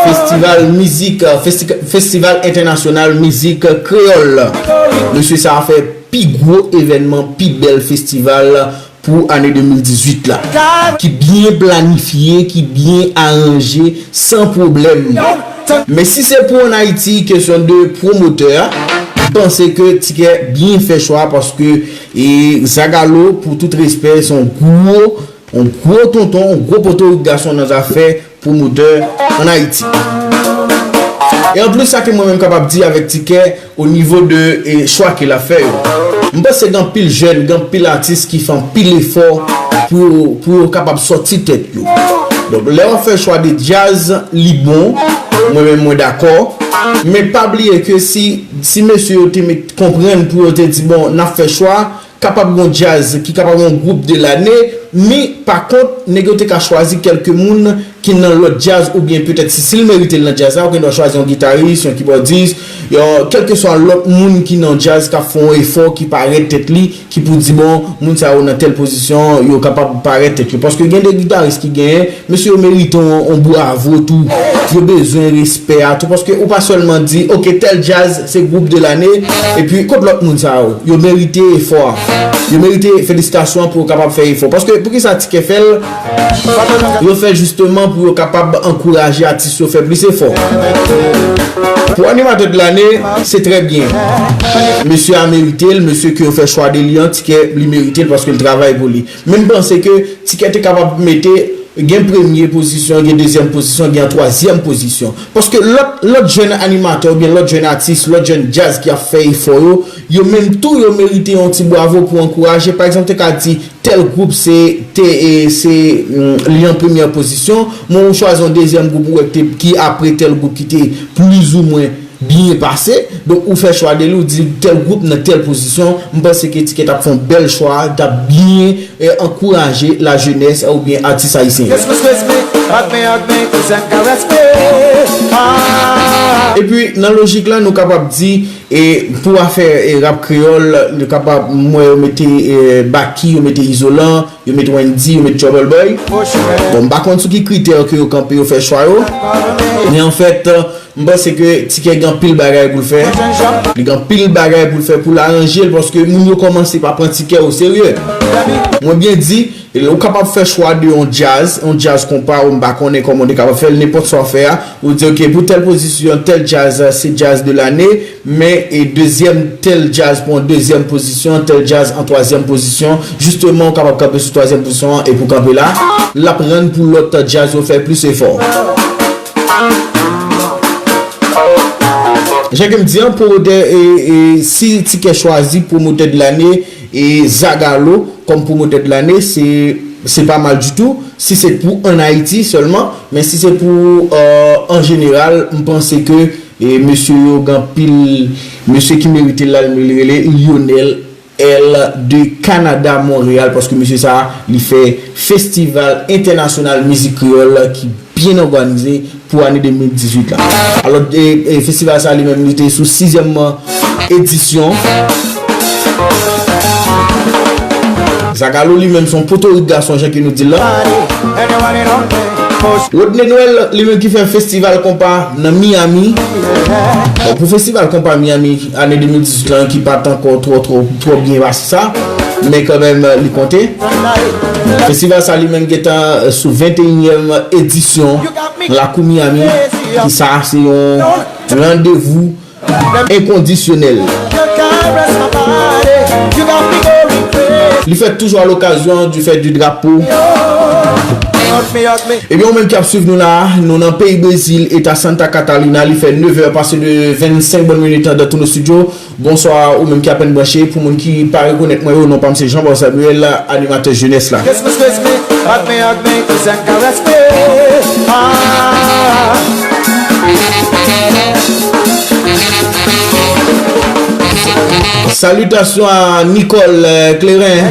festival mizik, festi-, festival entènasyonal mizik kreyòl. Mesye sa fè pi gwo evènman, pi bèl festival pou ane de mil dizuit la, ki byen planifye, ki byen aranje, san pwoblèm. Men si se pou ann Ayiti, kesyon de pwomotè, m panse ke tikè byen fè chwa paske, e, Zagalo, pou tout respè, se yon gwo, yon gwo tonton, yon gwo potorik gason nan zafè pwomotè ann Ayiti. E anplis sa ke mwen menm kapab di avèk tikè, o nivo de, e, chwa ke l ap fè yo. M panse gen anpil jèn, gen anpil atis ki fè anpil efò pou yo, pou yo kapab sòti tèt yo. Donk, lè w ap fè chwa de djaz, li bon, mwen menm mwen dakò. Men pa bliye ke si, si mesye yo te met konprann pou yo te di, bon, n ap fè chwa, kapab gon djaz, ki kapab yon gwoup de lane, men pa kont, nèg yo te ka chwazi kèlke moun ki nan lòt djaz, oubyen petèt si, si l merite l nan djaz la, ou gendwa chwazi yon gitaris, yon kibòdis, yon, kèlkeswa lòt moun ki nan djaz k ap fè yon efò, ki parèt tèt li, ki pou di, bon, moun sa yo nan tèl pozisyon, yo kapab parèt tèt yo. Paske gen de gitaris ki genyen, mesye yo merite yon, yon bravo tou. yo bezwen respè a tou, paske ou pa sèlman di, ok, tèl djaz se gwoup de lane, epi kot lòt moun sa yo? Yo merite efò a. Yo merite felisitasyon pou yo kapab fè efò. Paske poukisa Tikè fè l? Yo fè jisteman pou yo kapab ankouraje atis yo fè plis efò. Pou animatè de lane, se trè byen. Mesye a merite l, mesye ke yo fè chwa de li an, Tikè, li merite l paske l travay pou li. Men m panse ke Tikè te kapab mete, gen premye pozisyon, gen dezyèm pozisyon, gen twazyèm pozisyon. Paske lòt, lòt jèn animatè oubyen lòt jèn atis, lòt jèn djaz ki ap fè efò yo, yo menm tou, yo merite yon ti bravo pou ankouraje. Pa egzanp, te ka di, tèl gwoup se, te, e, se, mm, li an premyè pozisyon, men ou chwazi yon dezyèm gwoup ou wè ki te, ki apre tèl gwoup ki te plizoumwen byen pase. Donk, ou fè chwa de li, ou di tèl gwoup nan tèl pozisyon. M panse ke Tikè t ap fè yon bèl chwa, t ap byen, e, ankouraje lajenès oubyen atis ayisyen yo. Epi, nan lojik la, nou kapab di, e, pou afè, e, rap kreyòl, nou kapab, m wè yo mete, e, Baky, yo mete Izolan, yo mete Wendyy, yo mete Trouble Boy. Bon, m pa konn sou ki kritè ke yo kanpe, yo fè chwa yo. Men anfèt, m panse ke Tikè gen anpil bagay pou l fè. Li gen anpil bagay pou l fè pou l aranje l, paske moun yo kòmanse pa pran Tikè o serye. Mwen byen di, ou kapab fè chwa de yon djaz, yon djaz konpa, ou m pa konnen kòman w te kapab fè l, nenpòt sa w fè a, ou di, ok, pou tèl pozisyon, tèl djaz, se djaz de lane, men, e, dezyèm, tèl djaz pou yon dezyèm pozisyon, tèl djaz an twazyèm pozisyon. Jisteman, ou kapab kanpe sou twazyèm pozisyon an, epi w kanpe la, l ap rann pou lòt djaz yo fè plis efò. Jan ke m di an, pwomotè, e, e, si Tikè chwazi pwomotè de lane, e, Zagalo kòm pwomotè de lane, se, se pa mal ditou. Si se pou ann Ayiti sèlman, men si se pou, e, an jeneral, m panse ke, e, mesye yo gen anpil mesye ki merite l la, li rele Lionel L de Kanada, Monreyal, paske mesye sa a, li fè festival entènasyonal mizik kreyòl ki byen òganize pou ane de mil dizuit la. Alò, e, e, festival sa a, li menm, li te sou sizyèm edisyon. Zagalo, li menm, se yon potorik gason, jan ke nou di l la. Rodney Noël, li menm ki fè festival konpa nan Miami. Bon, pou festival konpa Miami, ane de mil dizuit la, ki pa t ankò twò, twò, twò byen pase sa, men kanmenm, li konte. Festival sa li menm gentan, e, sou venteyinyèm edisyon nan lakou Miami, ki sa se yon randevou enkondisyonèl. Li fèt toujou a lokazyon di fèt di drapo. Ebyen, ou menm ki ap swiv nou la, nou nan peyi Brezil, eta Santa Catarina, li fè nevè pase de vennsenk bòn minit andan tou nou estidyo. Bonswa, ou menm ki apèn branche, pou moun ki pa rekonèt mwen yo, non pa m se Jean Paul Samuel, animatè jenès la. Salitasyon a Nicole, euh, Clairin.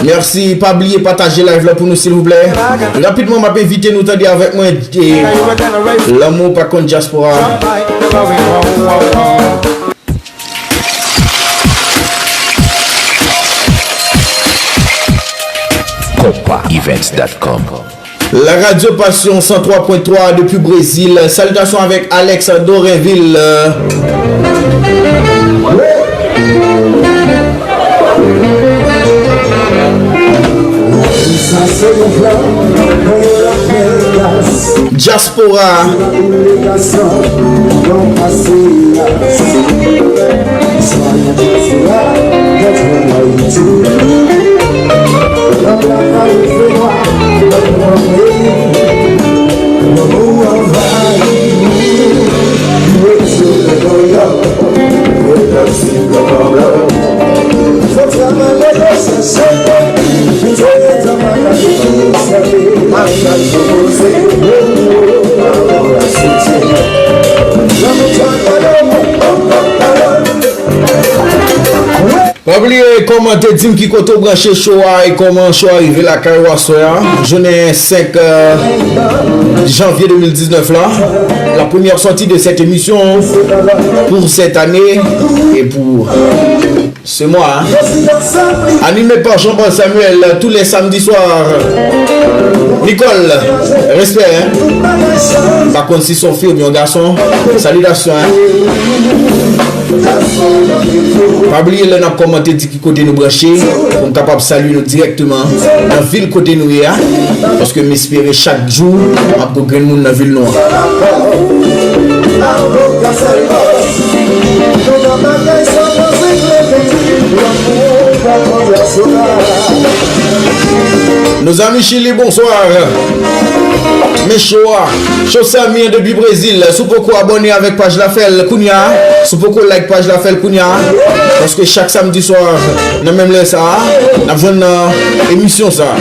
Mèsi, pa bliye pataje live la pou nou silvouplè. Rapidman, m ap envite nou tande avèk mwen, eh, Lanmou pa konn dyaspora. Konpa events dot com. La Radio Passion cent trois point trois depuis Brésil. Salutations avec Alex Dorinville. Dyaspora. Pa bliye kòmante, di m ki kote w branche show a e kòman show a rive lakay ou aswè a. Jounen senk, euh, janvye de mil diznèf la. La première sortie de cette émission pour cette année et pour ce mois. Animé par Jean-Paul Samuel, tous les samedis soirs. Nicole, respè, hein? M pa konn si se yon fi oubyen yon gason. Salitasyon, hein? Pa bliye lè n ap kòmante, di ki kote nou branche, pou m kapab salye nou dirèkteman nan vil kote nou ye a. Paske m espere chak jou, m ap gwo grenn moun nan vil nou an. Nos amis Chili, bonsoir. Men cho a, cho Samy depi Brezil. Si w poko abòne avèk paj la, fè l kounye a. Si w poko like paj la, fè l kounye a. Paske chak samdi swa, nan menm lè sa a, n ap jwenn nan emisyon sa a.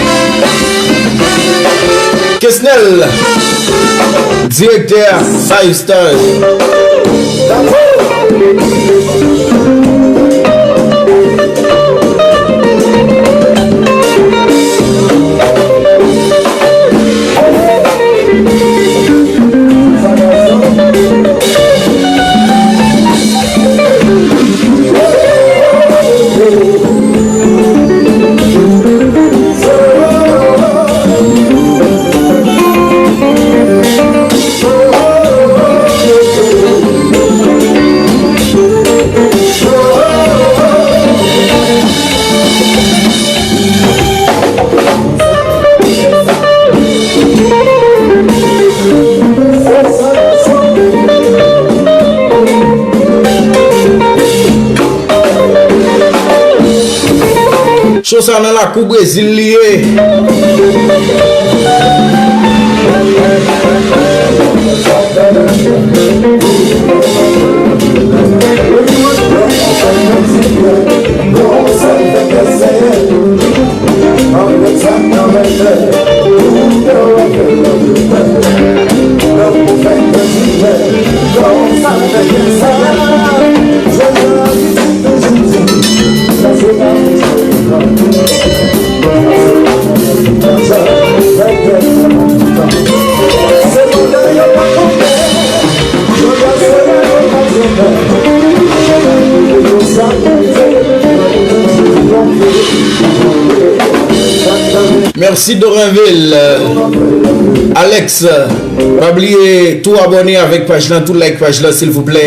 Kesnel, direktè Five Stars. Cho sa nan lakou Brezil li ye. Mèsi Dorinville. Alex, pa bliye tou abòne avèk paj lan, tou like paj lan, silvouplè.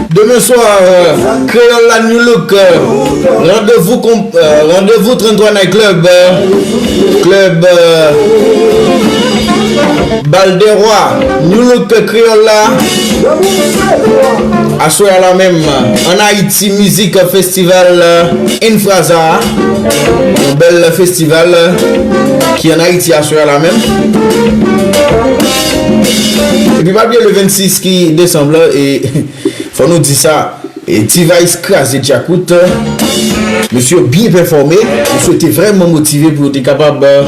Demen swa, euh, Kreyòl la New Look, euh, randevou kon-, euh, randevou trannntwa Night Club, euh, klèb, euh, Bal dè Wa, New Look Kreyòl la. Aswè a la menm, ann Ayiti Mizik Festival, euh, Infraza, yon bèl festival, euh, ki ann Ayiti aswè a la menm. Epi pa bliye le vennsis ki desanm la, e fò nou di sa, e T-Vice kraze djakout. Mesye yo byen pèfòme. Nou swete vrèman motive pou yo te kapab, euh,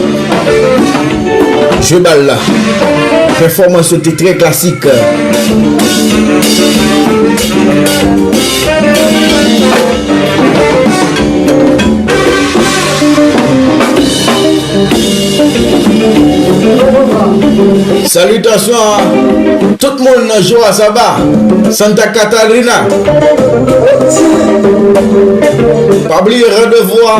jwe bal la. Pèfòmans yo te trè klasik. Salitasyon a tout moun nan Joa Saba, Santa Catarina. Pa bliye randevou a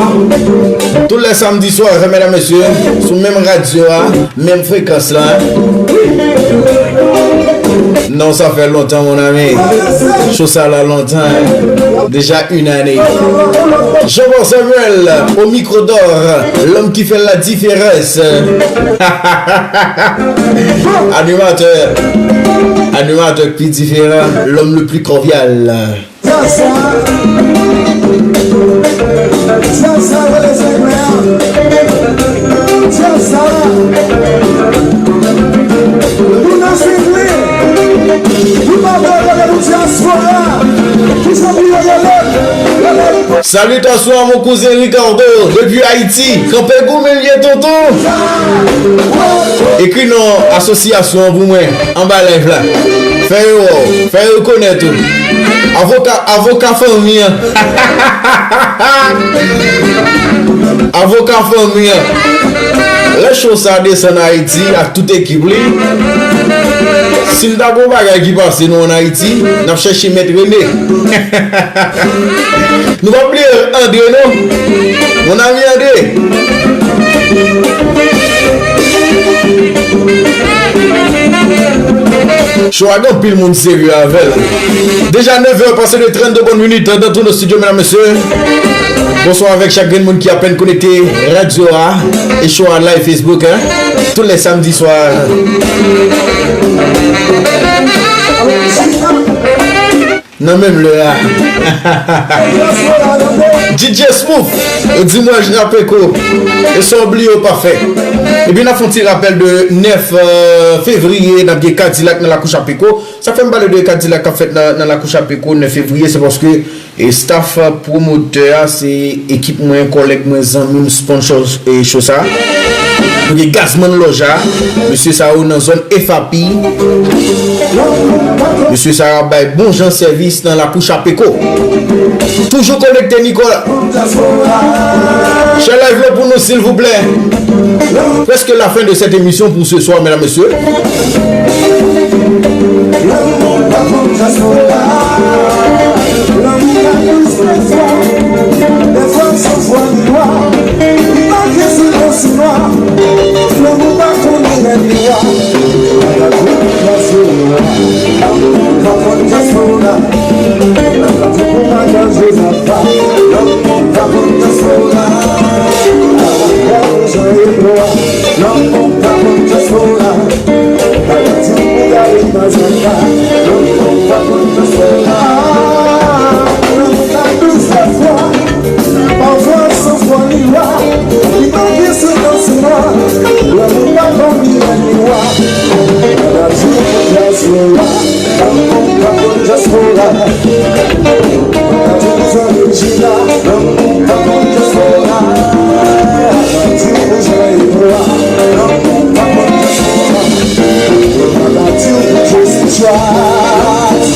tou lè samdi swa, medam, mesye, sou menm radyo a, menm frekans la. Non, sa fè lontan, mon ami. Cho sa la lontan. Déjà une année. Jean-Paul Samuel, au micro d'or, l'homme qui fait la différence. Animatè, animatè ki diferan, l'homme le plus cordial. Sa sa, sa sa, rele Segwè a. Sa sa. Salitasyon a mon kouzen Ricardo depi Ayiti. Kanpe goumen l ye tonton. Ekri non asosyasyon an pou mwen anba live la. Fè yo wè w, fè yo konèt ou. Avoka, avoka fanmi an. Avoka fanmi an. Lè show sa desann Ayiti ak tout ekip li, si n ta gon bagay ki pase nou ann Ayiti, n ap chèche Mèt Rene. Nou pa bliye André non. Mon ami André. Show a gen anpil moun serye avè l. Deja neuf heures passées de trente-deux bonnes minutes dans tous nos studios, mesdames, messieurs. Bonsoir avec chaque grain de monde qui a peine connecté radio a et show a live Facebook, hein. Tous les samedis soirs. Nan menm lè a. D J Smooth, yo di mwen Chapeko, e sa w bliye w pa fè. Epi n ap fè yon ti rapèl de nèf, euh, fevriye, n ap gen Kadilak nan lakou Chapeko. Sa fè m pale de Kadilak k ap fèt nan, nan lakou Chapeko nèf fevriye, se paske, e, staff pwomotè a, se ekip mwen, kòlèg mwen, zanmi m, sponsor, e, show sa. Nou gen Gazman Loja, mesye sa yo nan zòn F A P. Mesye sa yo ap bay bon jan sèvis nan lakou Chapeko. Toujou konekte, Nicolas. Share live la pou nou, silvouplè. Presque la fin de cette émission pour ce soir, mesdames, messieurs. Lanmou pa konn dyaspora. Lanmou pa konn dyaspora. Dèfwa se vwa li nwa. Li make sou do si nwa. Lanmou pa konn rèd li nwa. Lanmou pa konn dyaspora. Lanmou pa konn dyaspora. Lanmou pa konn dyaspora. Lanmou pa konn dyaspora. Lanmou pa konn dyaspora. Bagay di w pou gade mazaka. Lanmou pa konn dyaspora. Lanmou ka douz dèfwa. Pafwa san fwa ni lwa. Li pa gen sou nan sou nwa. Lanmou pa konn ni rèd ni wa. Bagay di w pou dyaspora. Lanmou pa konn dyaspora. Pati bizan rejina, lanmou pa konn dyaspora. Pati bizan rejina, lanmou pa konn dyaspora. Pati Jesse Tracks,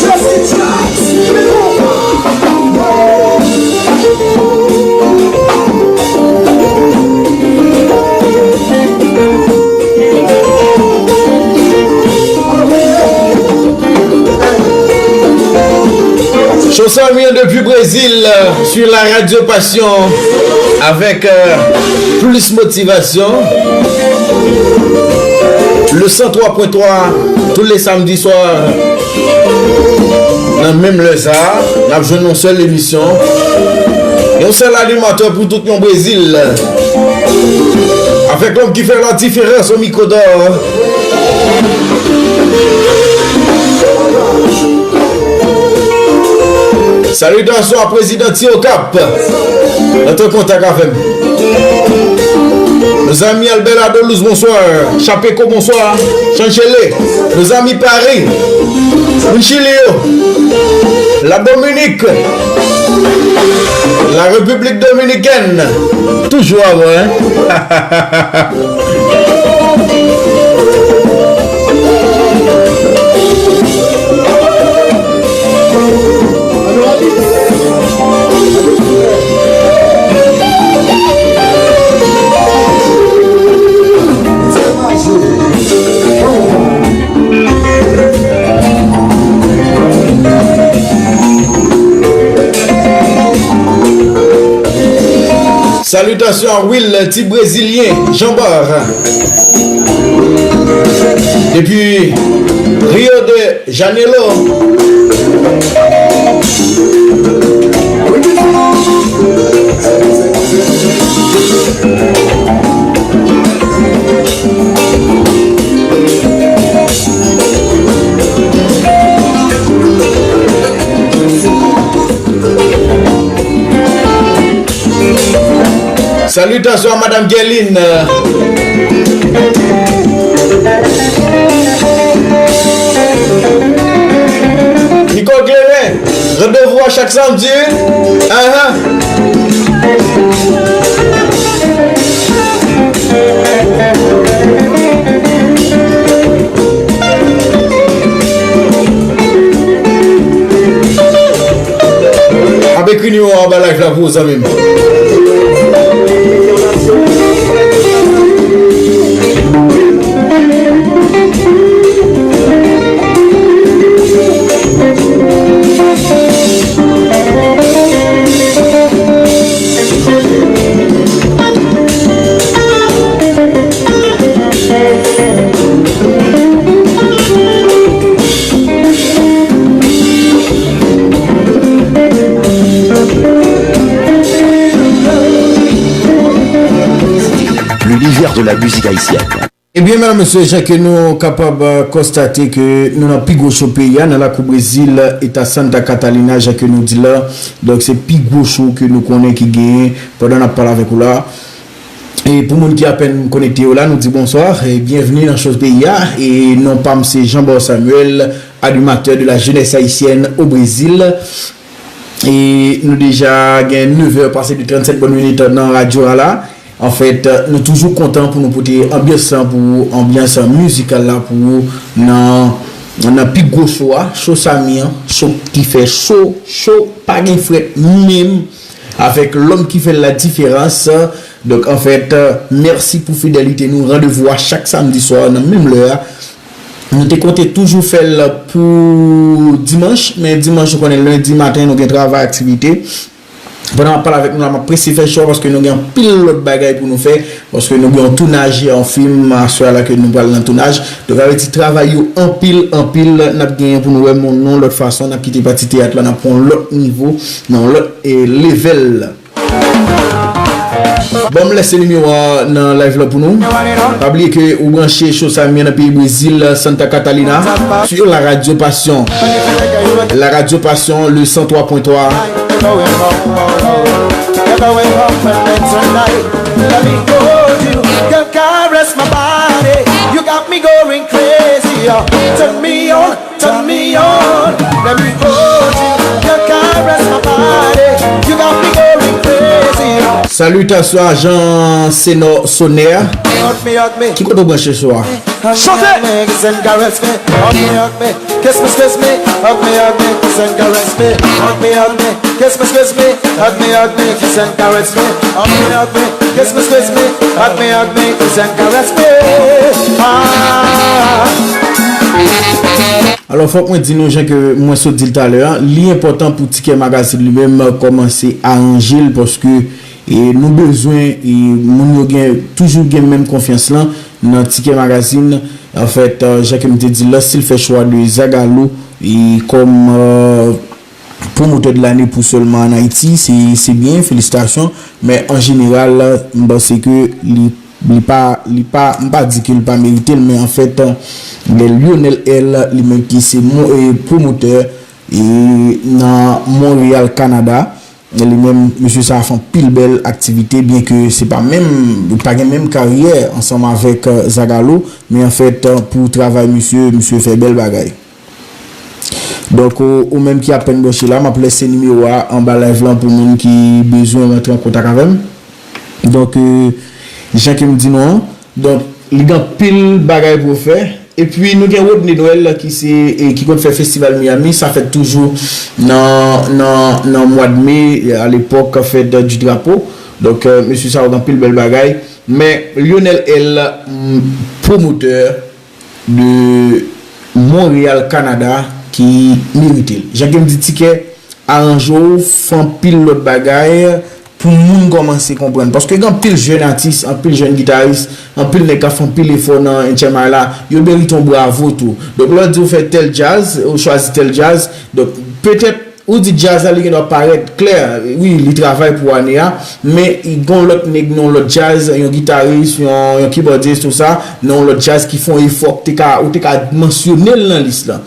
Jesse Tracks. Show sa vient depuis Brésil, euh, sur la Radio Passion avec, euh, plus motivation. Le cent trois point trois, tous les samedis soirs. Nan menm lè sa a, n ap jwenn yon sèl emisyon, yon sèl animatè pou tout yon Brezil. Avèk lòm ki fè la diferans o mikwo dò. Salitasyon a prezidan Ti Okap. Antre an kontak avè m. Nos amis Albert Ladolouse, bonsoir. Chapeko, bonsoir. Chanchele, nos amis Paris, moun Chili yo, la Dominique, la République Dominicaine, toujou avè, hein? Salitasyon a Will, ti brezilyen, Jean Bar. Depi Rio de Janeiro. Salitasyon a Madam Guerline. Nicole Clément, randevou Chak samdi. Ahan. Ap ekri nimewo a anba live la pou ou, zanmi m. L'univers de la musique haïtienne. Ebyen, medam, mesye, jan ke nou kapab, euh, konstate ke nou nan pi gwo cho peyi a, nan lakou Brezil, eta Santa Catarina, jan ke nou di la. Donk, se pi gwo cho ke nou konnen ki genyen pandan n ap pale avèk ou la. E pou moun ki apèn konekte yo la, nou di bonswa e byenvni nan cho peyi a. E non pa m se Jean Bor Samuel, animatè de la jeunesse haïtienne au Brésil. E nou deja gen nèf è pase de trannsèt bòn minit nan radyo a la. Anfèt, nou toujou kontan pou nou pote anbyans lan pou ou, anbyans mizikal la pou ou nan, nan pi gwo cho a, cho Samy an, cho ki fè cho, cho, pa gen frèt menm, avèk lòm ki fè la diferans. Donk, anfèt, mèsi pou fidelite nou. Randevou a chak samdi swa nan menm lè a. Nou te konte toujou fè l pou dimanch, men dimanch, ou konnen, lendi maten, nou gen travay, aktivite. Pandan m ap pale avèk nou la, m ap prese fè cho a paske nou gen anpil lòt bagay pou nou fè, paske nou gen yon tounaj, yon fim aswè a la ke nou pral nan tounaj. Donk, sa vle di travay yo anpil, anpil, n ap genyen pou nou wè moun nan yon lòt fason, n ap kite pati teyat la, n ap pran yon lòt nivo, nan yon lòt, e, level. Ban m lèse nimewo a nan live la pou nou. Pa bliye ke ou branche cho Samy an nan peyi Brezil, Santa Catalina, sur la Radio Passion. La Radio Passion, le cent trois point trois. Let me hold you, girl, caress my body. You got me going crazy, uh. Turn me on, turn me on. Let me hold you, girl, caress my body. You got me going crazy, uh. Salutations à Jean Senor Soner. Hug me, hug me. Ki kote w branche sou a? Chante! Kiss me, kiss me, hug me, hug me, kiss me, kiss me, hug me, hug me, kiss and caress me. Hug me, hug me, kiss me, kiss me, hug me, hug me, kiss and caress me. Hug me, hug me, kiss me, kiss me, hug me, hug me, kiss and caress me. Ah. Alò, fòk mwen di nou, jan ke mwen sot di l talè a, li enpòtan pou Tikè Magazine li menm kòmanse aranje l, paske, e, nou bezwen, e, moun yo gen, toujou gen menm konfyans lan nan Tikè Magazine. Anfèt, euh, jan ke m te di l la, si l fè chwa de Zagalo, e, kòm, euh, pwomotè de lane pou sèlman an Ayiti, se, se byen, felisitasyon. Men an jeneral, m panse ke li, li pa, li pa, m pa di ke li pa merite l, men anfèt, gen Lionel L, li menm ki se mo-, e, pwomotè, e, nan Monreyal, Kanada. Li menm, mesye sa a fè anpil bèl aktivite, byen ke se pa menm, li pa gen menm karyè ansanm avèk, euh, Zagalo, men anfèt, euh, pou travay mesye, mesye fè bèl bagay. Donk, ou, ou menm ki apèn branche la, m ap lèse nimewo a anba live lan pou moun ki bezwen rantre an kontak avè m. Donk, euh, jan ke m di nou an, donk, li gen anpil bagay pou fè. Epi, nou gen Rodney Noël ki se, e, ki konn fè festival Miami. Sa fèt toujou nan, nan, nan mwa de me, alepòk, fèt du drapeau. Donk, euh, mesye sa yo gen anpil bèl bagay. Men Lionel L, mm, pwomotè de Montréal, Canada, ki merite l. Jan ke m di, Tikè, aranje w, fè anpil lòt bagay pou moun kòmanse konprann. Paske gen anpil jèn atis, anpil jèn gitaris, anpil nèg k ap fè anpil efò nan H M I la, yo merite yon bravo tou. Donk, lè w di w fè tèl djaz, ou chwazi tèl djaz, donk, petèt, ou di djaz la, li gen dwa parèt klè, wi, li travay pou ane a, men gen yon lòt nèg nan yon lòt djaz, yon gitaris, yon, yon kibòdis, tou sa, nan yon lòt djaz ki fè yon efò, k te ka, ou te ka mansyone l nan lis la.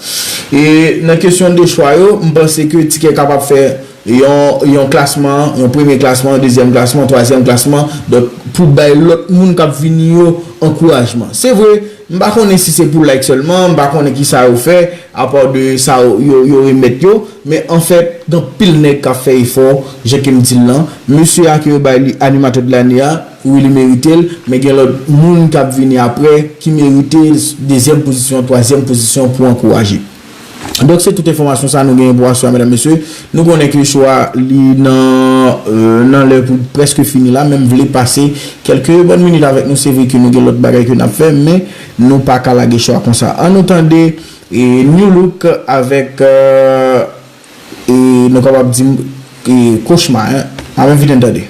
E nan kesyon de chwa yo, m panse ke Tikè kapab fè yon, yon klasman, yon premye klasman, yon dezyèm klasman, twazyèm klasman, donk, pou bay lòt moun k ap vini yo ankourajman. Se vre, m pa konnen si se pou like sèlman, m pa konnen ki sa yo fè, apa de sa yo, yo, yo remèt yo, men anfèt, gen anpil nèg k ap fè efò, jan ke m di l lan. Mesye a ke yo bay li animatè de lane a, wi, li merite l, men gen lòt moun k ap vini apre ki merite dezyèm pozisyon, twazyèm pozisyon pou ankouraje. Donk, se tout enfòmasyon sa nou genyen pou aswè a, medam, mesye. Nou konnen ke show a, li nan, euh, nan lè pou prèske fini la, men m vle pase kèlke bòn minit avèk nou. Se vre ke nou gen lòt bagay ke n ap fè, men nou pa ka lage show a konsa. Ann nou tande, e, New Look avèk, euh, e, nou kapab di, e, Cauchemar, hein. Ann vin tande.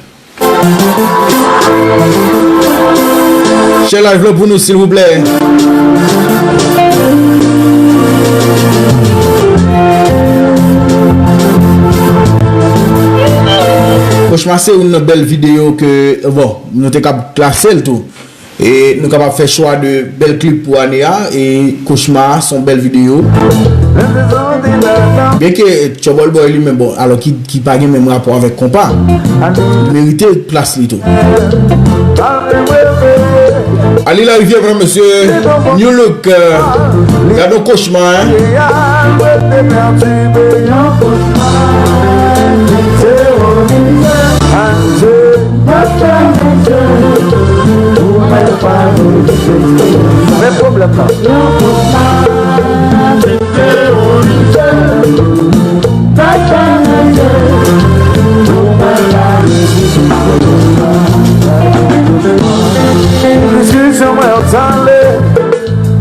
Share live la pou nou, silvouplè. Cauchemar se youn nan bèl videyo ke, bon, nou te kab klase l tou. E nou kapab fè chwa de bèl klip pou ane a, e Cauchemar se yon bèl videyo. Byenke Trouble Boy li menm, bon, alò ki, ki pa gen menm rapò avèk konpa, li merite plas li tou. Ali Larivière, medam, mesye, New Look, euh, gade yon Cauchemar, hein. Men pwoblèm nan. Diskisyon mwen yo tande.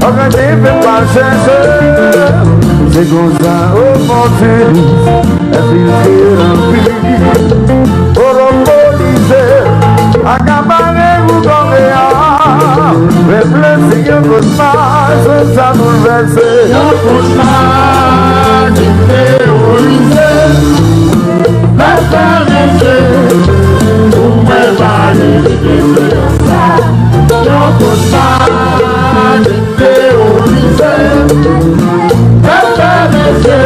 Òganize pa chèche, se konsa opòtinis enfiltre nan vi. Monopolize, akapare ou kòre a. Reflechi gen kosmos, se sa boulvèse. Yon kosmos ki teyorize, lèfè mesye, pou mwen pale de esperans la. Yon kosmos ki teyorize, lèfè mesye,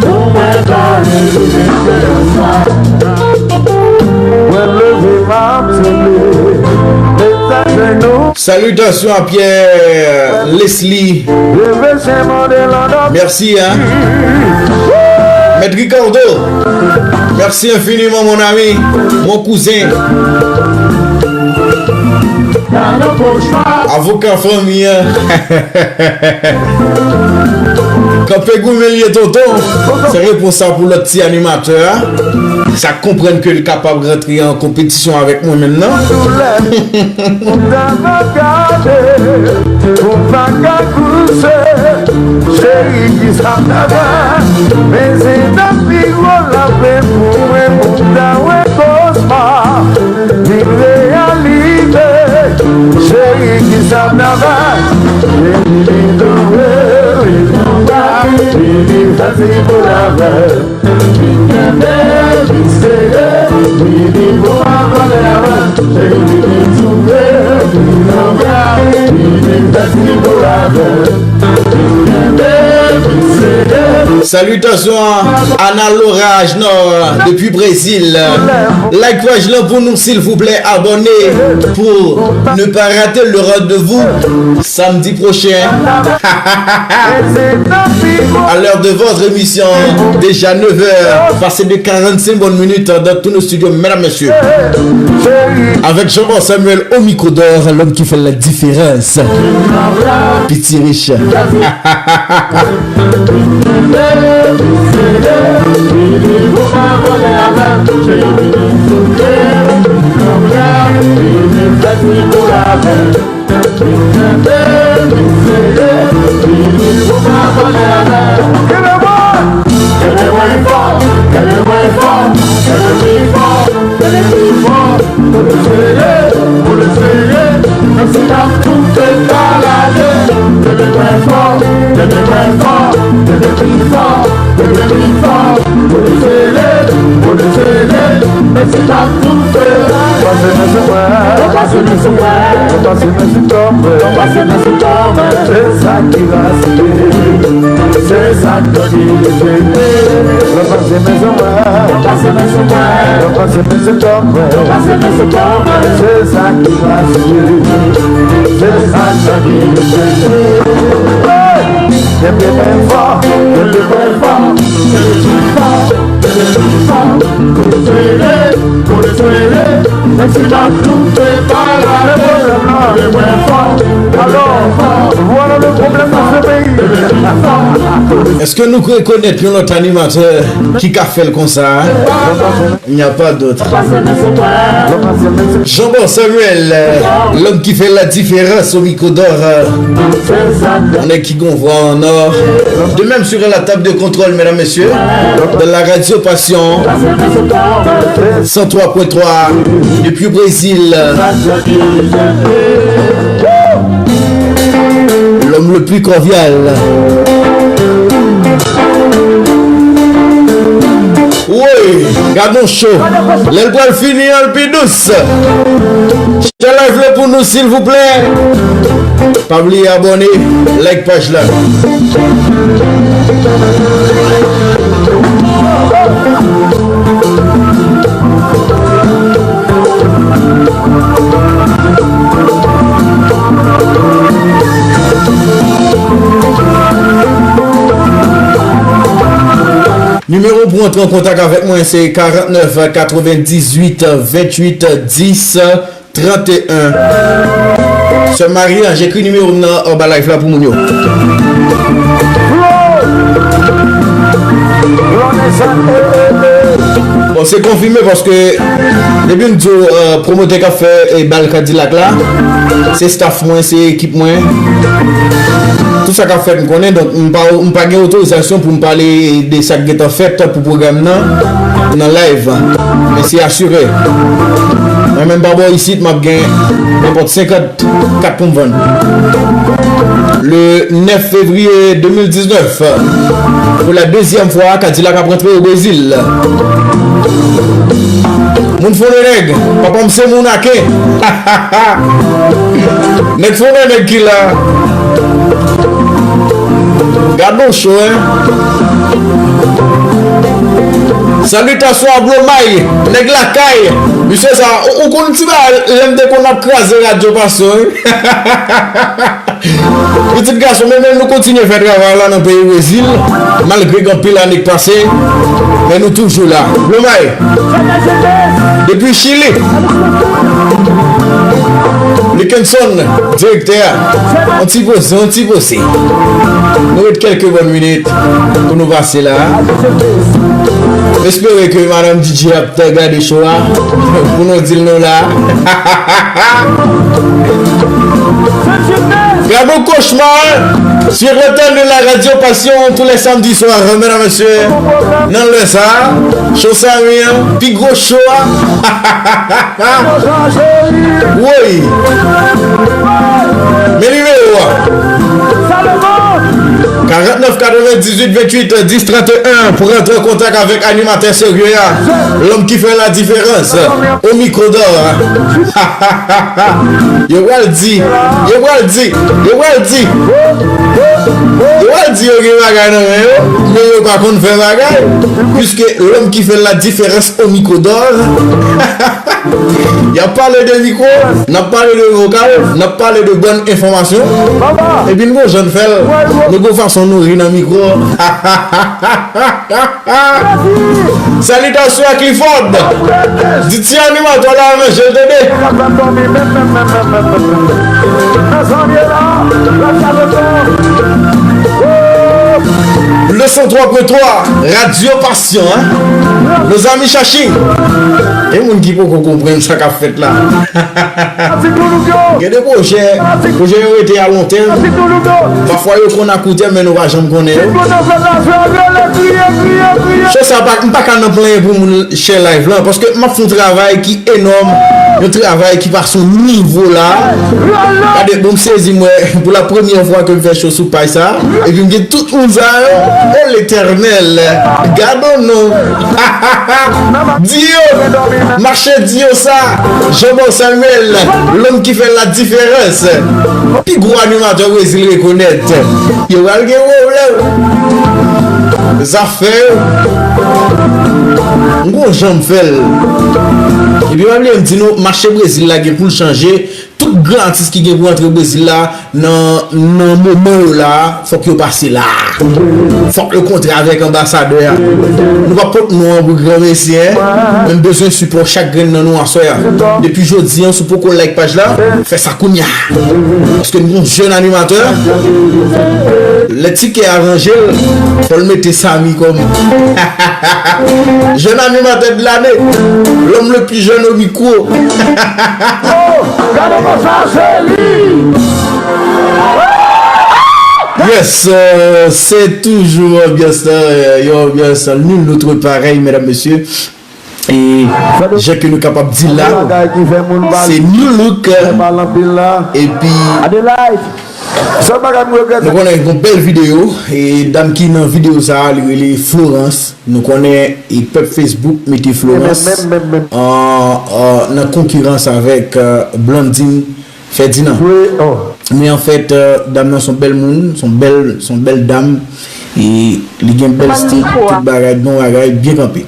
pou mwen pale de esperans la. Mwen leve, m ap sanble, mesaj nou. Salutations à Pierre Leslie. Leve, se mande landòm. Merci, hein. Maître Ricardo, merci infiniment, mon ami, mon cousin. Avoka fanmi an. Kanpe goumen l ye, tonton. Se repons sa pou lòt ti animatè a. Sa konprann ke li kapab rantre an konpetisyon avèk mwen menm nan. Doulè, ou ta va gade, ou pa ka kouche. Cheri, kisa m ta fè? Men se nan pi gwo lapè pou mwen, pou m ta wè kosmos vin reyalite. Cheri, kisa m ta fè? Cheri, vin tonbe, vin tonbe, vin fè ti boul avè m. Salutations à Ana Laura Ajnor depuis Brésil. Like paj lan pou nou, silvouplè, abòne pour ne pas rater le rendez-vous samedi prochain. À l'heure de votre émission, déjà neuf heures, passé de quarante-cinq bonnes minutes dans tous nos studios, mesdames, messieurs. Avec Jean-Marc Samuel au micro d'or, l'homme qui fait la différence. Piti Rich. Pase men sou mwen. Pase men sou mwen. Pase men sou mwen. Pase men sou mwen. Se sa ki rasire. Se sa k fè ki jene. Lè pase men sou mwen. Lè pase men sou mwen. Lè pase men sou kò mwen. Lè pase men sou kò mwen. Se sa ki pase. Se sa k fè ki jene. Hey! Kenbe men fò, kenbe men fò. Kenbe men fò, kenbe men fò. Pou n espere, pou n espere. Menm si n ap doute, pa lage. Kenbe men fò. Alò, vwala le pwoblèm nan se peyi. Èske nou rekonèt yon lòt animatè ki ka fè l konsa? Il n'y a pas d'autre. Jean-Paul Samuel, euh, l'homme qui fait la différence au micro d'or, euh, on est qui gon voix en or. De même sur la table de contrôle, mesdames, messieurs, de la radio Passion, cent trois point trois, depuis Brésil. L'homme le plus cordial. Woy, gad yon cho. Lè l pral fini an, l pi dous. Share live la pou nou, silvouplè. Pa bliye abòne, like paj la. Nimewo pou antre an kontak avèk mwen se karant nèf katrevendizuit venntuit dis tranteyen. Sè Marie, ekri nimewo m nan anba live la pou moun yo. Bon, se konfime paske depi m di w, euh, pwomotè k ap fè, eh, bal Kadilak la, se staff mwen, se ekip mwen. Tout sa k ap fèt m konnen, donk m pa, m pa gen otorizasyon pou m pale de sa k gentan fèt pou pwogram nan, nan live. Men se asire. Mwen menm pa bò isit, m ap gen nenpòt senkant kat pou m vann. Le nèf fevriye de mil diznèf, pou la dezyèm fwa, Kadilak ap rantre o Brezil. Moun fon de nèg, papa m se moun ake. Nèg fon de nèg ki la. Gad yon cho, hein. Salitasyon a Blomay, nèg lakay. Misye sa, ou, ou konn ti bagay, lè m te konn ap kraze radyo Pasyon, wi. Pitit gason, men, men nou kontinye fè travay la nan peyi Brezil, malgre gen anpil ane k pase, men nou toujou la. Blomay, depi Chili. Likenson, direktè a. On ti poze, on ti poze. Nou ret kèlke bòn minit pou nou pase la. M espere ke madanm D J ap gade cho a pou nou di l nou la. Gade yon kochma sur l'antenne de la radio Passion tous les samedis soirs, mesdames, messieurs. Nan lè sa, cho sa, wi, pi gwo cho a. Woy! Men nimewo a. Karant nèf katrevendizuit venntuit dis tranteyen pou rantre an kontak avèk animatè serye a. Lòm ki fè la diferans. O mikwo dò a. Yo pral di, yo pral di, yo pral di. Yo pral di yo gen bagay nan men yo, men yo pa konn fè bagay. Piske lòm ki fè la diferans o mikwo dò. Y ap pale de mikwo, n ap pale de vokal, n ap pale de bòn enfòmasyon. Epi n gon jan n fè l, nou gon fason nou ri nan mikwo. Salitasyon a Clifford. Di ti animatè la manje l tande. Le cent trois point trois, Radio Passion, hein? Nos amis Chachi. E moun ki poko konprann sa k ap fèt la. Gen de pwojè, pwojè yo rete a lon tèm. Pafwa yo konn a kout tèm, men nou pa janm konnen yo. Cho sa pa, m pa ka nan plenyen pou moun share live lan, paske m ap fè yon travay ki enòm. Yon travay ki pase yon nivo la. Gade, bon, m sezi, m wè, pou la premyè fwa ke m fè show sou paj sa. Epi m gen tout moun sa yo. O Letènèl, gadon non. Dio, mache Dio sa. Jean-Paul Samuel, lòm ki fè la diferans. Pi gwo animatè Brezil rekonèt. Yo pral gen pwoblèm. Zafè yo. M gon jan m fè l. Epi pa bliye m di nou, mache Brezil la gen pou l chanje. Tout gran atis ki gen pou antre Brezil la, nan, nan moman yo la, fòk yo pase la. Fòk yo kontre avèk anbasadè a. Nou p ap pot non an pou granmesi, en. Men m bezwen sipò chak grenn nan nou aswè a. Depi jodi an, si w poko like paj la, fè sa kounye a. Paske nou gon jèn animatè. Lè Tikè a ranje l, fò l mete Samy kòm jèn animatè de lane. Lòm le pi jèn o mikwo. Oh, gade konsa, se li. Yes, euh, se toujou anbyans la, euh, yon anbyans nul n'autre pareil, medam, mesye. E jan ke nou kapab di la, se new look, epi nou konnen yon bèl videyo, e dam ki nan videyo sa a, li rele Florence. Nou konnen e pèp Facebook mete Florence an, an, nan konkirans avèk, euh, Blondine Ferdinand. Men anfèt, euh, dam nan se yon bèl moun, se yon bèl, se yon bèl dam. E li gen bèl stil, tout bagay, bon bagay, byen kanpe.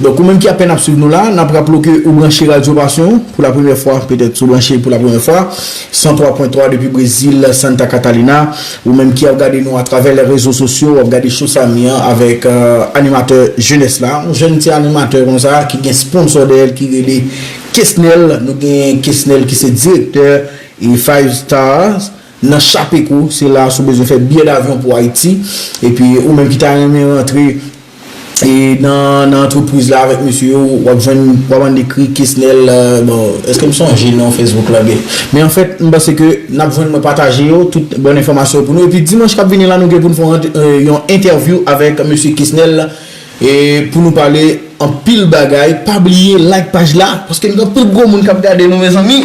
Donk, ou menm ki apèn ap swiv nou la, n ap raple w ke ou branche Radyo Pasyon pou la premyè fwa, petèt si w branche pou la premyè fwa, san twa pwen twa depi Brezil, Santa Catarina, ou menm ki ap gade nou atravè lè rezo sosyo, w ap gade show Samy an avèk, euh, animatè jenès la, yon jèn ti animatè konsa ki gen sponsò dèyè l ki rele Kesnel. Nou gen Kesnel ki se direktè e Five Stars nan Chapeco, se la si w bezwen fè biyè davyon pou Ayiti. Epi ou menm ki ta renmen rantre e nan, nan antrepriz la avèk mesye yo, w ap jwenn, w ap ann ekri Kesnel, euh, bon, èske m sonje non Facebook la byen? Men anfèt, m panse ke n ap jwenn mwen pataje yo, tout bòn enfòmasyon yo pou nou. Epi dimanch k ap vini la, nou gen pou n fè yon, euh, yon entèvyou avèk mesye Kesnel e pou nou pale anpil bagay. Pa bliye like paj la, paske n gen anpil gwo moun k ap gade nou, mezanmi.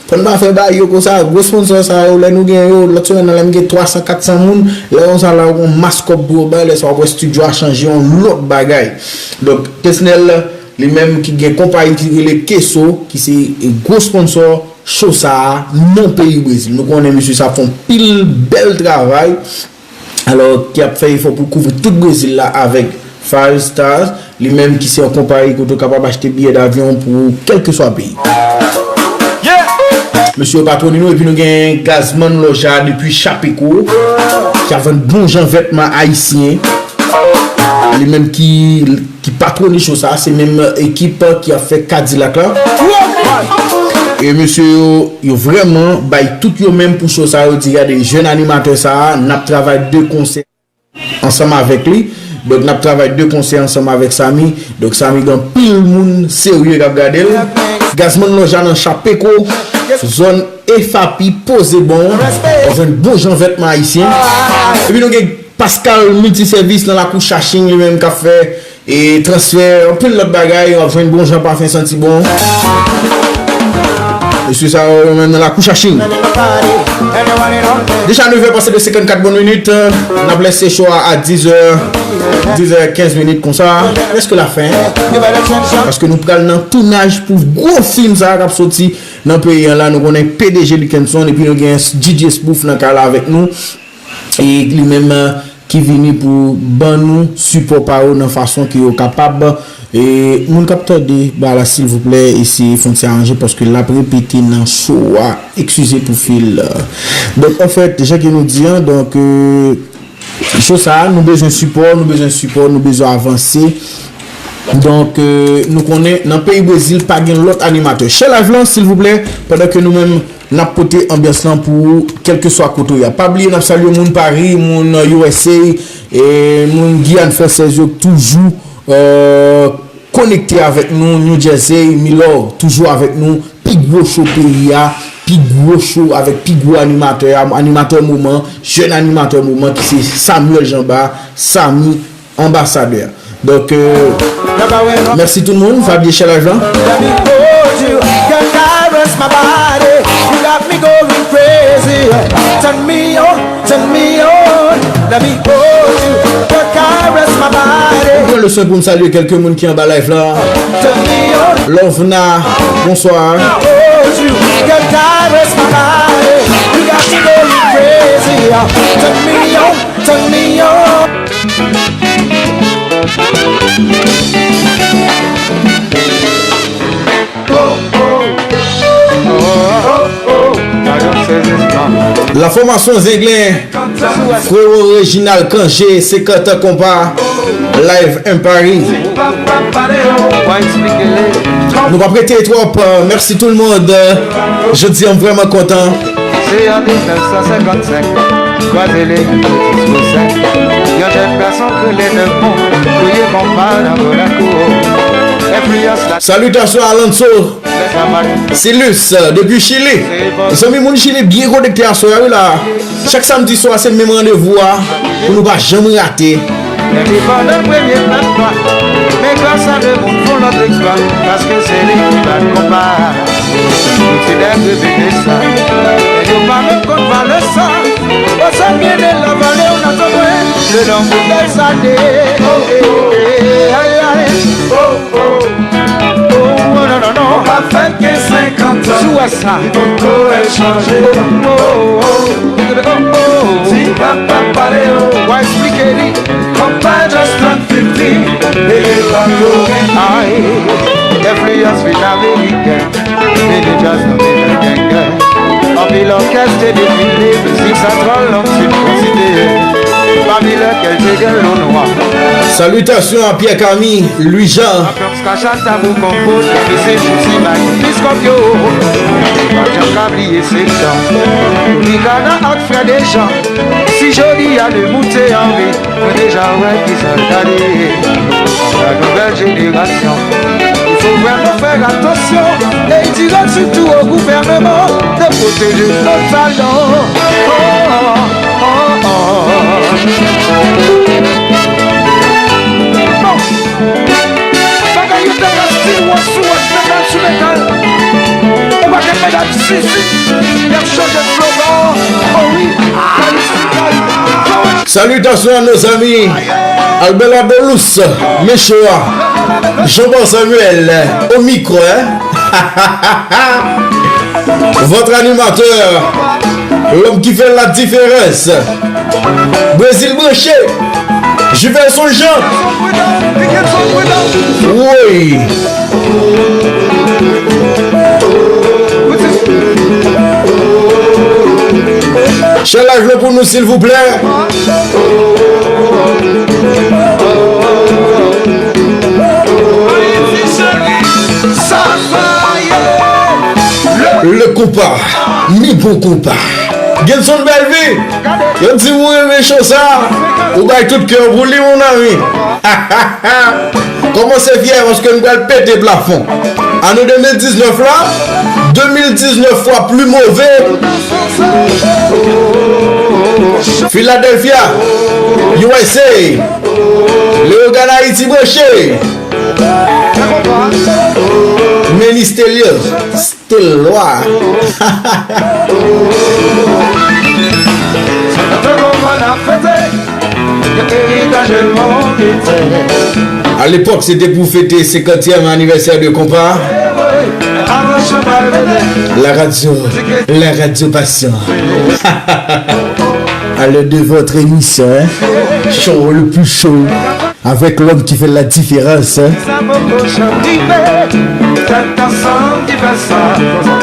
Fò n pa fè bagay yo konsa. Gwo sponsò sa yo, lè nou gen yo, lòt semèn nan, lè m gen twa san, kat san moun, lè konsa la, w gon mas kòb pou yo bay, lè sa w ap wè estidyo a chanje yon lòt bagay. Donk, Kesnel, li menm ki gen konpayi ki rele Keso, ki se gwo sponsò show sa a nan peyi Brezil. Nou konnen mesye sa ap fè yon pil bèl travay. Alò, ki ap fè efò pou kouvri tout Brezil la avèk Five Stars, li menm ki se yon konpayi kote w kapab achte biyè davyon pou kèlkeswa peyi. Mesye yo patwone nou, epi nou gen Gazman Loja depi Chapeco, ki ap vann bon jan vètman ayisyen. Li menm ki ki patwone show sa, se menm ekip ki ap fè Kadilak la. E mesye yo, yo vrèman bay tout yo menm pou show sa, yo di gade jèn animatè sa, n ap travay de konsè ansanm avèk li. Donk n ap travay de konsè ansanm avèk Samy. Donk Samy gen anpil moun serye k ap gade l. Gazman Loja nan Chapeco, zòn Efapi, poze bon. W ap jwenn bon jan vètman ayisyen. Epi nou gen Pascal Multiservice nan lakou Chaching, li menm k ap fè e transfè, anpil lòt bagay, w ap jwenn bon jan pafen santi bon. Mesye sa yo menm nan lakou Chaching. Deja nèf è pase de senkannkat bon minit, n ap lese show a a diz è, diz è kenz minit konsa, prèske lafen. Paske nou pral nan tounaj pou gwo fim sa a k ap soti nan peyi an la. Nou konnen P D G Likenson, epi nou gen D J Spouf nan kay la avèk nou. E li menm, eh, ki vini pou ban nou sipò pa yo nan fason ke yo kapab. E moun k ap tande ba la, silvouplè, eseye fè yon ti aranje paske l ap repete nan show a. Eskize pou fil. Donk, anfèt, jan ke nou di an, donk, eh, show sa a, nou bezwen sipò, nou bezwen sipò, nou bezwen avanse. Donk, eh, nou konnen nan peyi Brezil, pa gen lòt animatè. Share live lan, silvouplè, pandan ke nou menm, n ap pote anbyans lan pou ou, kèlkeswa kote w ye. Pa bliye, n ap salye moun Paris, moun U S A, e moun Giyàn fransèz yo k toujou, eh, konekte avèk nou, New Jersey, Milwaukee, toujou avèk nou, pi gwo show peyi a, pi gwo show avèk pi gwo animatè a, animatè moman, jèn animatè moman ki se Samuel Jean Bart, Samy, anbasadè. Donk, eh, mèsi tout moun, pa bliye share live lan. My body, you got me going crazy. Turn me on, turn me on. Let me hold you, girl, caress my body. M pran leson pou m salye kèlke moun ki anba live la. Turn me on. Lovna, bonswa. Hold you, girl, caress my body. You got me going crazy. Turn me on, turn me on. La fòmasyon Zenglen, Frero Reginald Cangé, senkant an konpa, live in Paris. Nou p ap rete twòp, mèsi tout le monde. Jodi a m vrèman kontan. Se an mil nèf san senkannsenk, kwaze liy Otis Toussaint, yon jèn gason ki rele Nèfmon, touye konpa nan Monaco. Enfliyans la. Salitasyon Alanso, lè sa mak. Silus, depi Chili. Zanmi moun Chili byen konekte aswè a, wi la. Chak samdi swa, se menm randevou a, pou nou pa janm rate. Epi pandan premye fèt nwa, men gras a de moun fon lòt eksplwa, paske se li ki bat konpa. Yo te dèk repete sa, men yo pa menm konn valè sa. Osa byen de la valè w nan tonbe, le nan boutèy sa de. Oh, oh, oh, ay, ay. Oh, oh, oh, non, non, non, non. Konpa fèt gen senkant an. Si w wè sa. Li poko chanje. Oh, oh, oh. Di papa pale yo. W a eksplike li. Konpa just turn fifty. Mele pa yo. Ay, enfliyans vin ameriken. Vini djaz nan vini genge. Anpil òkès te defile, mizik sa twò long, se pou site. Pami lèkèl te gen Lonnwa. Salitasyon a Pierre Camille, Louis Jean. Anbyans kachal, tabou, konpot, misi, jousi, bay, biskòp yo. Pa janm ka bliye se tan. Rikana ak Frè Dejan. Si jodi a le moute anvi. Mwen deja wè kisa l gade. La nouvèl jenerasyon, il faut vraiment faire attention. Et il tire surtout au gouvernement de protéger nos talents. Oh, oh, oh, oh. Bon. Bagay yo te ka stil wòch sou wòch, metal sou metal. Ou pa gen medam zizi. Y ap chanje slogan. Oh wi. Kalistik, kalistik. Salitasyon a nos amis Albert Labolus, Mechoa, Jean-Paul Samuel, au micro, hein? Votre animateur, l'homme qui fait la différence. Brezil branche. Jivelson Jean. Woy. Share live la pou nou, silvouplè. Le konpa, mi bon konpa. Genson Bèlvi, yo di w renmen cho sa, ou bay tout kè w pou li, mon ami. Kòmanse fyè paske n pral pete plafon. Ane de mil diznèf la, de mil diznèf fwa pli move. Philadelphia, U S A, Leyogàn Ayiti branche. Men Misteryè. Te lwa. A lepòk, se te pou fete senkantyèm anivèsè de konpa. La radio, la radio passion. À l'heure de votre émission, hein, show le plus chaud. Avec l'homme qui fait la différence, hein. Sa poko janm rive. Tèt ansanm ki fè sa.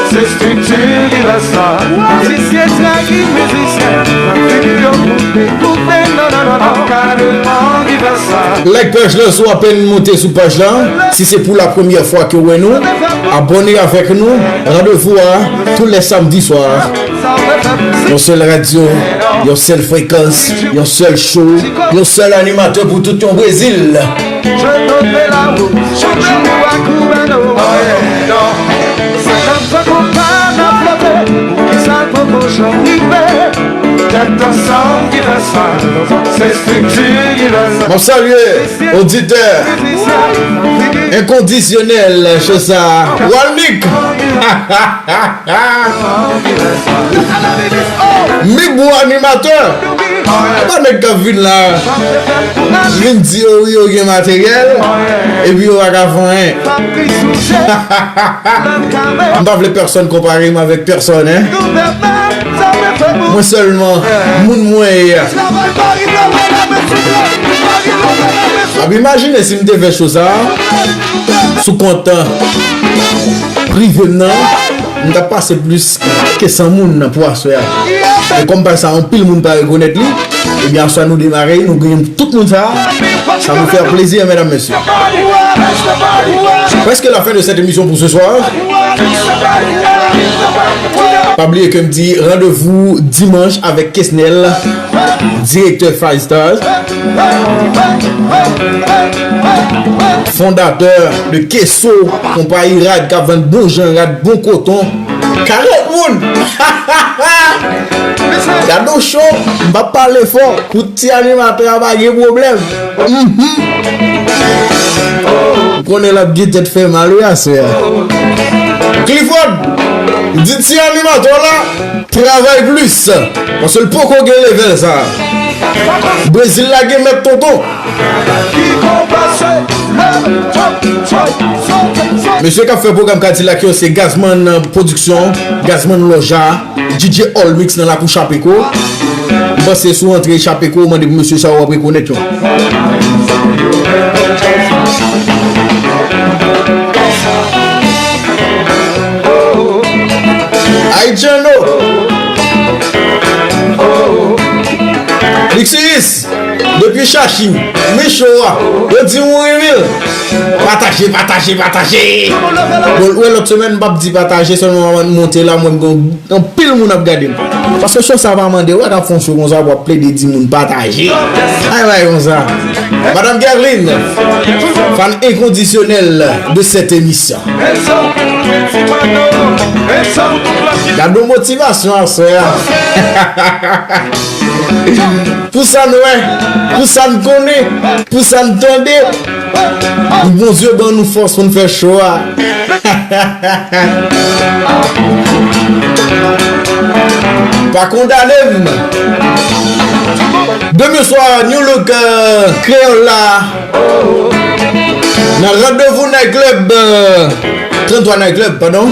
Se estrikti ki fè sa. Mizisyen trayi mizisyen. Figi yo koupe, koupe, non, non, non, non. Ankadreman ki fè sa. Like paj la si w apèn monte sou paj la. Si se pou la premyè fwa ke w wè nou, abòne avèk nou. Randevou a tou lè samdi swa. Yon sèl radyo, yon sèl frekans, yon sèl show, yon sèl animatè pou tout yon Brezil. M ap salye oditè enkondisyonèl cho sa, Walnick. Mik bon animatè. Pa nèg k ap vin la vin di yo wi, yo gen materyèl, epi yo pa ka fè anyen. M pa vle pèsonn konpare m avèk pèsonn, en. Mwen sèlman, moun mwen ye a. Ap imajine si m te fè cho sa sou kont prive m nan, m t ap pase plis ke san moun nan pou aswè a. Men kòm pa sa, anpil moun pa rekonèt li, ebyen, aswè a nou demare, nou genyen tout moun sa a. Sa nou fè plezi, medam, mesye. Presque la fin de cette émission pour ce soir. Pa bliye ke m di randevou dimanch avèk Kesnel, direktè Five Stars, fondatè de Keso, konpayi rad k ap vann bon jan rad, bon koton. Karant moun! Gade yon cho, m p ap pale fò. Pou ti animatè a pa gen pwoblèm. Mhm. M konnen l ap gen tèt fè mal wi aswè a. Clifford, di ti animatè w la, travay plis. Paske l poko gen level sa. Brezil la gen mèt tonton. Mesye k ap fè pwogram Kadilak yo se Gazman Pwodiksyon, Gazman Loja, D J All Mix nan lakou Chapeko. M panse si w antre Chapeko, w mande pou mesye sa yo, w ap rekonèt yo. Ay, Djano! Luxius, depi Chachi, men cho a, yo di m ou renmen l. Pataje, pataje, pataje! Bon, wè, lòt semèn, m p ap di pataje, sèlman m ap monte la, mwen, m gon anpil moun ap gade m. Paske cho sa pa mande, wè k ap fè yon cho konsa pou ap plede di moun pataje. Ay, bay konsa. Madam Guerline, fan enkondisyonèl de cette émission. Gade yon motivasyon aswè a. Pou sa n wè, pou sa n konnen, pou sa n tande, Bondye ban nou fòs pou n fè cho a. Pa kondane m. Demen swa, New Look, euh, Kreyòl la. Nan Randevou Night Club, euh, trannntwa Night Club, padon.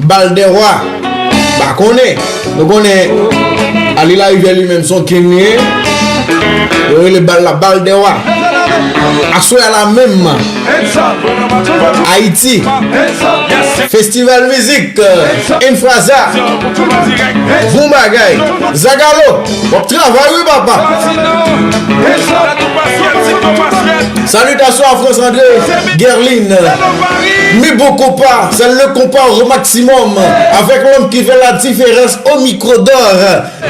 Bal dè Wa. Pa konnen. Nou konnen Ali Larivière li menm se yon king li ye. Yo rele bal la Bal dè Wa. Aswè a la menm. Ayiti. Festival mizik, euh, Infraza. Bon bagay. Zagalo, w ap travay wi papa. Salutations à France André, Guerline. Mi bon compas, c'est le compas au maximum avec l'homme qui fait la différence au micro d'or.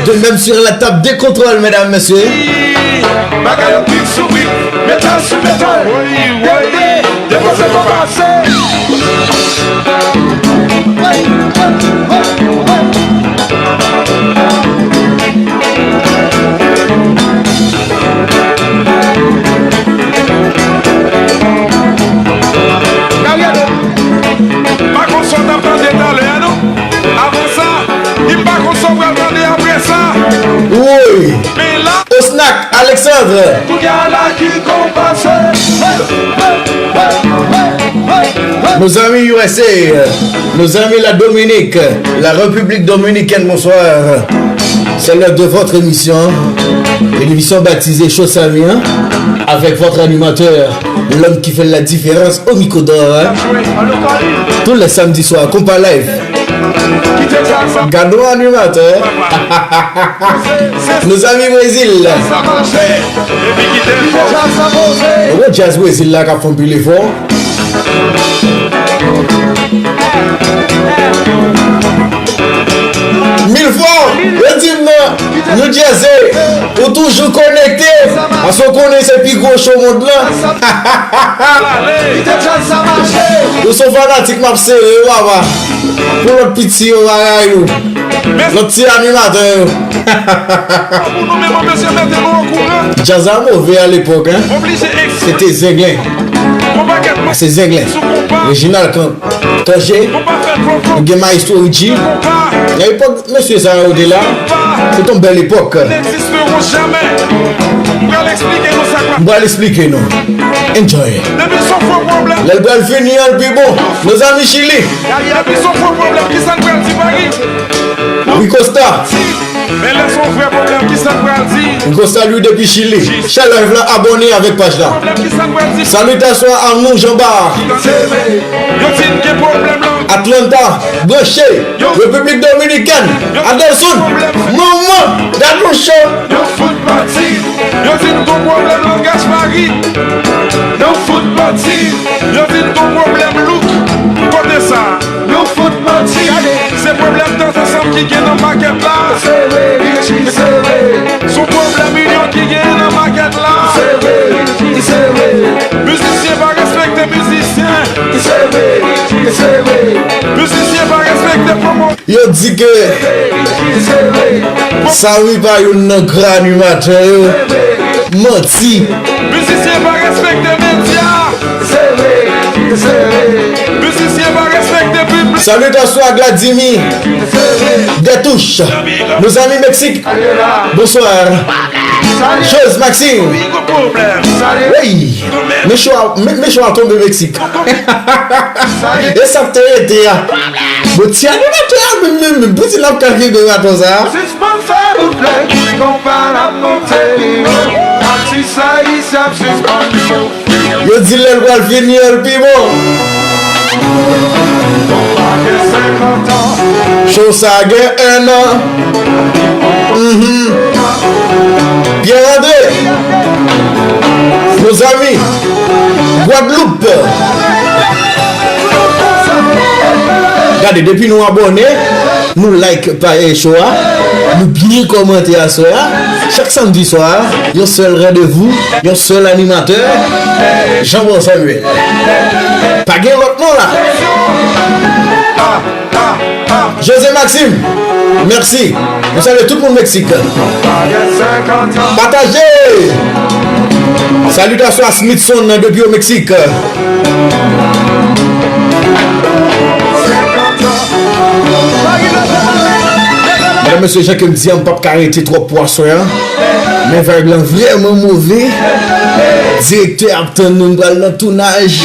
De même sur la table de contrôle, mesdames, messieurs. Bagay yo brik sou brik, metal sou metal. Woy, woy. Depoze pou pase. Gabriel, pa konn sa w t ap tande talè a, non? Avan sa, li pa konn sa w pral tande apre sa. Woy! Men la, Osnak Alexandre. Kounye a la ki konpase. Nos amis U S A, nos amis la Dominique, la République dominicaine, bonsoir. C'est l'heure de votre émission, une émission baptisée Cho Samy, hein, avec votre animateur, l'homme qui fait la différence au micro d'or, hein. Tous les samedis soirs, Compas Live. Gade yon animatè. Nos amis Brezil. Bon, djaz Brezil la k ap fè anpil efò. Milfò, yo di m nan New Jersey, ou toujou konekte. Paske w konnen se pi gwo show mond lan. Ou se yon fanatik, m ap sere wi, papa. Pou lòt piti yo bagay nou. Lòt ti animatè yo. Djaz la move alepòk, en. Se te zenglen. Se zenglen. Reginald Can-, Cangé. Nou gen Maestro Richie. Nan epòk mesye sa yo te la, se te yon bèl epòk. M pral eksplike nou. Enjoy. Lè l pral fini an, l pi bon. Nos amis Chili. Ricosta. Men lè se yon vrè pwoblèm, kisa n pral di? Ricosta Louis depi Chili. Share live la, abòne avèk paj la. Pwoblèm, kisa n pral di? Salutations à nous, Jean Bar. Yo di n gen pwoblèm lang. Atlanta, branche. Repiblik Dominikèn, Adelson, manman, gad yon show. Yo fout manti. Yo di n gon pwoblèm langaj mari. Yo fout manti. Yo di n gon pwoblèm look. Kote sa? Nou fout manti. Se pwoblèm tanzansanm ki gen nan makèt la. Sere, Richie, sere. Se yon pwoblèm inyon ki gen nan makèt la. Sere, Richie, sere. Mizisyen pa respekte mizisyen. Sere, Richie, sere. Mizisyen pa respekte pwomotè. Yo di ke Richie, sere. Samy pa youn nan gran animatè yo. Manti. Mizisyen pa respekte medya. Sere, sere. Mizisyen pa respekte piblik. Salutations à Gladimi. Destouches. Nos amis Mexique. Bonsoir. Chose Maxime. Wi. Men show a, men, men show a tonbe Meksik. E sa k te rete a. Bon, ti animatè a menm, menm, menm, pou di l ap ka kenbe baton sa a. Sispann fè boutleg, konpa n ap monte pi wo. Atis ayisyen ap sispann yo. Yo di lè l pral fini an, l pi bon. Show sa gen en an. Mhm. Pierre André, nos amis, Gwadloup. Gade, depi nou abòne, nou like pa, eh, show a, nou byen kòmante aswè a. Chak samdi swa, yon sèl randevou, yon sèl animatè, Jean Paul Samuel. Pa gen lòt non la. José Maxime, mèsi. Nou salye tout moun Meksik. Pataje! Salutations à Smithson depi o Meksik. Medam, mesye, jan ke m di a, m p ap ka rete twòp pou aswè a. Men vibe lan vrèman move. Direktè ap tann nou, nou pral nan tounaj.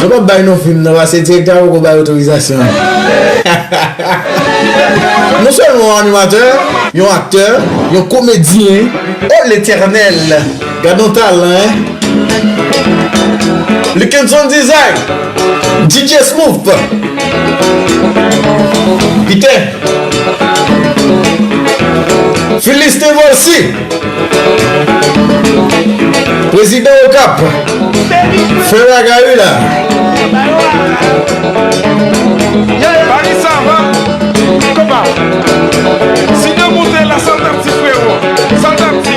Nou p ap bay non fim nan, paske direktè a poko bay otorizasyon. Non sèlman yon animatè, yon aktè, yon komedyen. Oh, Letènèl! Gad yon talan, en! Luckenson Design, D J Smooth, Peter, Phyllis Tevolsi, Prezidan Okap, fè bagay wi la. Paris, ça va? Kòman? Si nou moute la, sa l t ap di, frewo? Sa l t ap di?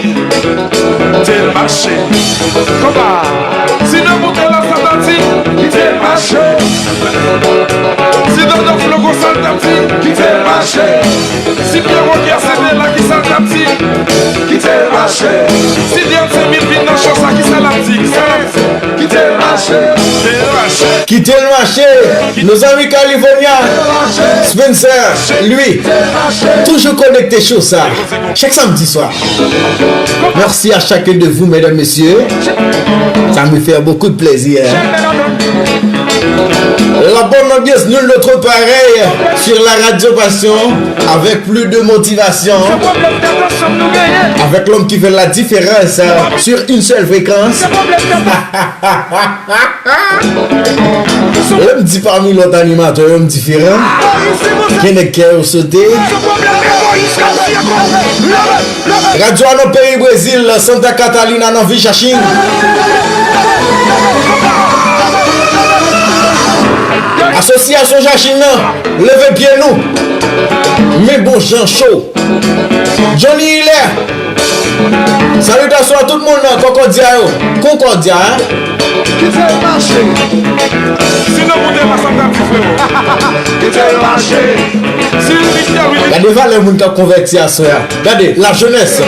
Kite l mache. Kòman? Si nou moute la, sa l t ap di? Kite l mache. Si Dòdòf Logo, sa l t ap di? Kite l mache. Si Pierrot Guerrier te la, kisa l t ap di? Kite l mache. Si D N C mil vin nan show sa, kisa l ap di? Kisa l ap di? Kite l mache. Kite l mache. Kite l mache. Nos amis California, Spencer, lui, toujours connecté show sa. Chaque samedi soir. Merci à chacun de vous, mesdames, messieurs. Ça me fait beaucoup de plaisir. La bonne ambiance, nul n'autre pareil sur la radio Passion, avec plus de motivation, avec l'homme qui fait la différence, euh, sur une seule fréquence. Lè m di pami lòt animatè yo, m diferan. Gen nèg kè yo sote. Radyo a nan peyi Brezil, Santa Catarina, nan vil Jachin. Asosyasyon Jachin nan, leve pye nou. Men bon jan cho. Johnny Hilaire, Salutations à tout moun nan Concordia yo. Concordia, hein? Kite l mache. Sinon, moun te pa sa m t ap di, frero. Kite l mache. Si l vin tèwil. Gade valè moun k ap konvèti aswè a. Gade, la jeunesse.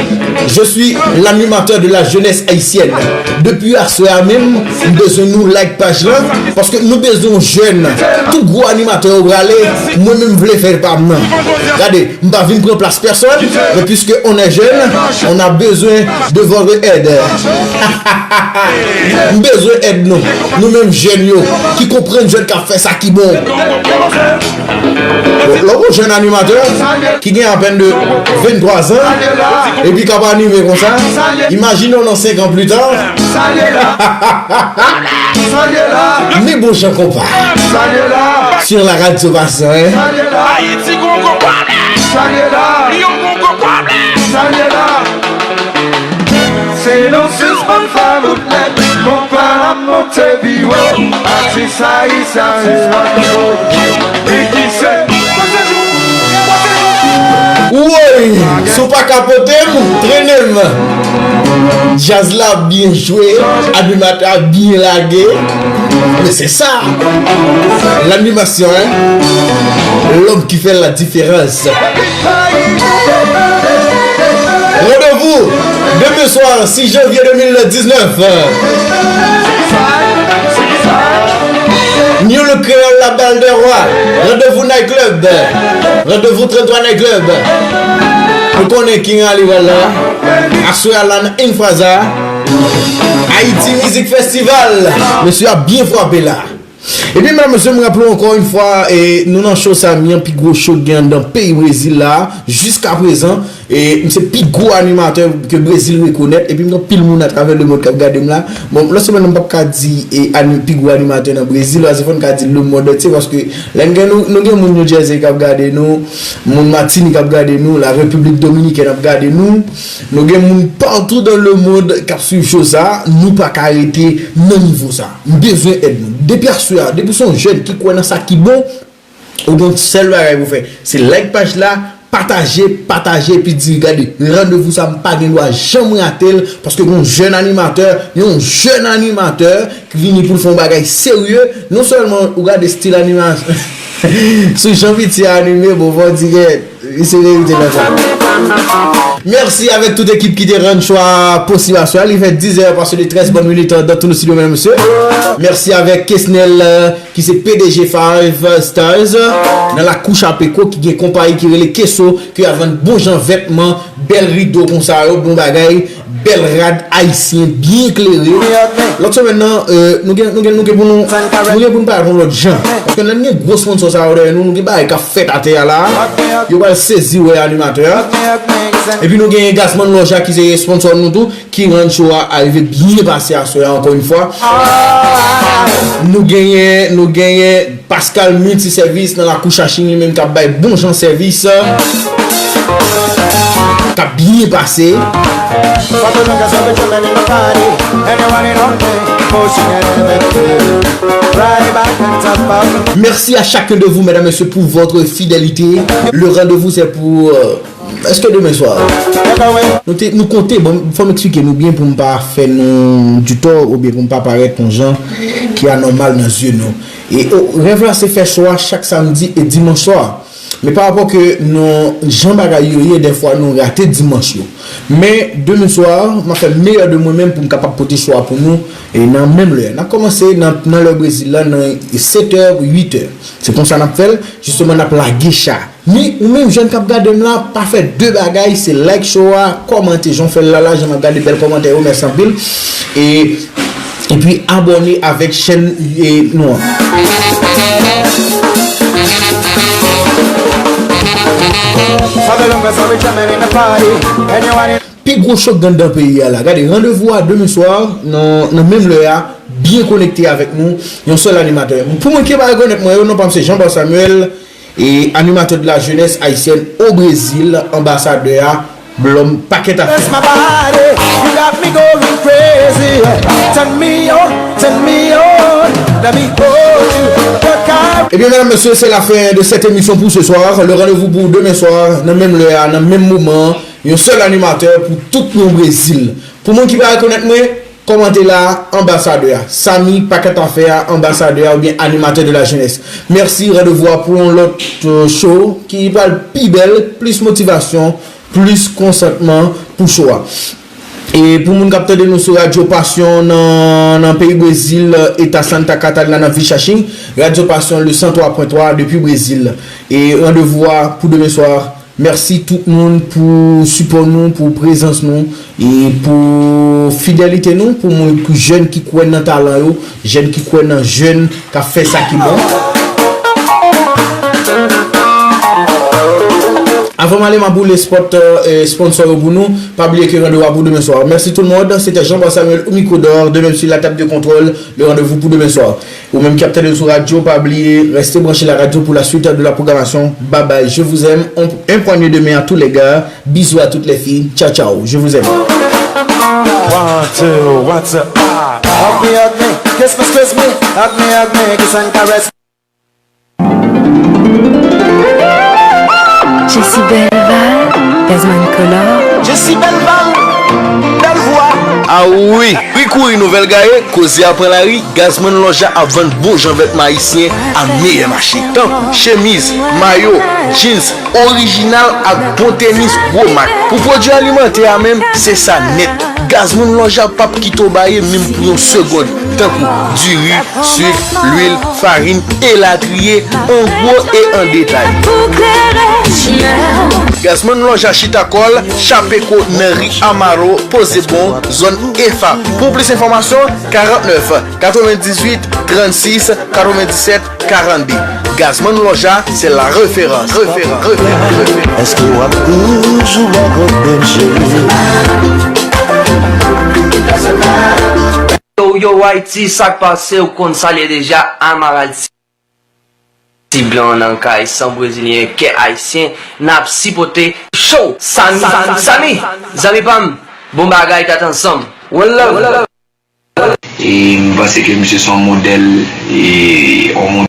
Je suis l'animateur de la jeunesse haïtienne. Depi aswè a menm, m bezwen nou like paj lan, paske nou bezwen yon jèn. Tout gwo animatè yo prale, mwen menm m vle fè pa m nan. Gade, m pa vin pran plas pèsòn, men puisque on est jeune, on a besoin de votre aide. M bezwen èd nou, nou menm jèn yo, ki konprann jèn k ap fè sa ki bon. Bon, lè w yon jèn animatè ki gen apèn de venntwa zan, epi k ap anime konsa, imajine w nan senk an pli ta. Men bon jan konpa. Sur la radio Passion, hein? Ayiti gon gwo pwoblèm. Lyon gon gwo pwoblèm. Se nou sispann fè wout nèt, konpa n ap monte pi wo. Atis ayisyen an sispann fè wout. Li ki se. Woy! Si w pa kapote m, trennen m. Djaz la byen jwe, animatè a byen lage. Men se sa, l'animation, hein? L'homme qui fait la différence. Rendez-vous demain soir, six janvier deux mille dix-neuf. New Look Créole, la Balle des Rois. Rendez-vous Night Club. Rendez-vous trente-trois Night Club. Nou konnen King Ali pral la. Aswè a la nan Infraza. Haïti Music Festival. Mesye a byen frape la. Ebyen, medam, mesye, m raple w ankò yon fwa, e, nou nan show Samy an, pi gwo show k gen anndan peyi Brezil la, jiskaprezan. E, m se pi gwo animatè ke Brezil rekonèt, epi m gen anpil moun atravè lemond k ap gade m la. Bon, lòt semèn nan, m p ap ka di, e, ani-, pi gwo animatè nan Brezil, paske fò n ka di lemond antye, paske lè n gen, nou, nou gen moun New Jersey k ap gade nou, moun Matinik ap gade nou, la Repiblik Dominikèn ap gade nou, nou gen moun partout dans le monde k ap swiv show sa, nou pa ka rete nan nivo sa. M bezwen èd nou. Depi aswè a, depi w se yon jèn ki kwè nan sa ki bon, ou gen yon sèl bagay pou fè. Se like paj la, pataje, pataje, epi di, gade, randevou sa, m pa gen dwa janm rate l, paske gen yon jèn animatè, yon jèn animatè ki vini pou l fè yon bagay serye. Non sèlman ou gade stil animasyon, sou jan piti a anime, bon, fò w di gen, se verite nan sa. Mèsi avèk tout ekip ki te rann show a posib aswè a. Li fè diz è pase de trèz bòn minit dans tous nos studios, medam, mesye. Mèsi avèk Kesnel, euh, ki se P D G Five Stars, euh, nan lakou Chapeko, ki gen konpayi ki rele Keso, ki ap vann bon jan vètman, bèl rido konsa yo, bon bagay, bèl rad ayisyen, byen klere. Lòt semèn nan, euh, nou gen, nou gen, nou gen pou nou, nou gen pou nou parèt yon lòt jan. Paske lè n gen gwo sponsò sa yo dèyè nou, nou gen bagay k ap fèt atè a la. Yo pral sezi wè animatè a. Epi nou gen Gazman Loja ki se sponsò nou tou, ki rann show a rive byen pase aswè a ankò yon fwa. Nou genyen, nou genyen Pascal Multiservice nan lakou Chaching, li menm k ap bay bon jan sèvis, k ap byen pase. Mèsi a chacun de vous, medam, mesye, pour votre fidélité. Le rendez-vous, c'est pour, euh, Èske demen swa? Nou te, nou konte, bon, fò m eksplike nou byen pou m pa fè nou ditò oubyen pou m pa parèt yon jan ki anòmal nan zye nou. E, o, rèv la se fè show a chak samdi e dimanch swa. Men pa rapò ke nou, jan bagay yo ye, dèfwa nou rate dimanch yo. Men demen swa, m ap fè meyè de mwen menm pou m kapab pote show a pou nou, e nan menm lè. N ap kòmanse nan, nan lè Brezil la, nan sèt è, uit è. Se konsa n ap fè l, jisteman n ap lage cha. Men, ou menm jèn k ap gade m la, pa fè de bagay, se like show a, kòmante jan w fè l la, la, jan m ap gade bèl kòmantè yo, mèsi anpil. E, epi abòne avèk chèn, e, nou an. Pi gwo show k gen anndan peyi a la. Gade, randevou a demen swa, nan, nan menm lè a, byen konekte avèk nou, yon sèl animatè. Pou moun ki pa rekonèt mwen yo, non pa m se Jean Paul Samuel, e animatè de la jeunesse haïtienne au Brésil, anbasadè a, Blòm pakèt afè. Dance my body, you got me going crazy. Turn me on, turn me on, let me hold you. Ebyen, medam, mesye, se lafen de sèt emisyon pou se swa. Le randevou pou demen swa, nan menm lè a, nan menm moman. Yon sèl animatè pou tout yon Brezil. Pou moun ki pa rekonèt mwen, kòmante la, anbasadè a. Samy, pakèt afè a, anbasadè a oubyen animatè de la jeunesse. Mèsi, randevou a pou yon lòt, euh, show ki pral pi bèl, plis motivasyon, plis konsantman pou show a. E pou moun k ap tande nou sou Radyo Pasyon nan, nan peyi Brezil, eta Santa Catarina, nan vil Xaxim, Radyo Pasyon, le san twa pwen twa depi Brezil. E randevou a pou demen swa. Mèsi tout moun pou sipò nou, pou prezans nou, e pou fidelite nou, pou moun ki jèn ki kwè nan talan yo, jèn ki kwè nan jèn k ap fè sa ki bon. Avan m ale, m ap boule spot, euh, sponsor yo pou nou. Pa bliye ke randevou a pou demen swa. Mèsi tout le monde. C'était Jean-Paul Samuel au micro d'or, de même sur la table de contrôle. Le rendez-vous pour demain soir. Ou menm ki ap tande sou radyo, pa bliye, reste branché la radio pour la suite de la programmation. Bye bye, je vous aime. On, un poignet de main à tous les gars. Bisous à toutes les filles. Ciao, ciao. Je vous aime. One, two, what's up? Ah. Hug me, hug me, kiss me, squeeze me, hug me, hug me, kiss and caress. Jesi Belval, Desmond Color. Jesi Belval, bèl vwa. A wi, wi kouri nouvèl gaye, koze a pran lari, Gazman Lonja ap vann bon jan vètman ayisyen a meyè mache. Tankou chemiz, mayo, jeans, orijinal ak bon tenis gwo mak. Pou pwodui alimantè a menm, se sa nèt. Gazman Lonja p ap kite w baye menm pou yon segonn. Tankou diri, sik, lwil, farin, elatriye, an gwo e an detay. Gazman Lonja chita kò l, chape ko nan ri Amaro, poze bon, zòn Efa. Pou plis enfòmasyon, karannèf, katrevendizuit, trannsis, katrevendisèt, karannde. Gazman Lonja, c'est la référence. Référence. Référence. Èske w ap toujou bò kot Benjé? Yo, yo, Ayiti, sa k pase, ou konn sa l ye deja, Amaral Ti Blan nan kay, san brezilyen, kè ayisyen, n ap sipòte show. Samy, Samy, zanmi pa m, bon bagay, tèt ansanm. One love. E m panse ke misye se yon modèl, e yon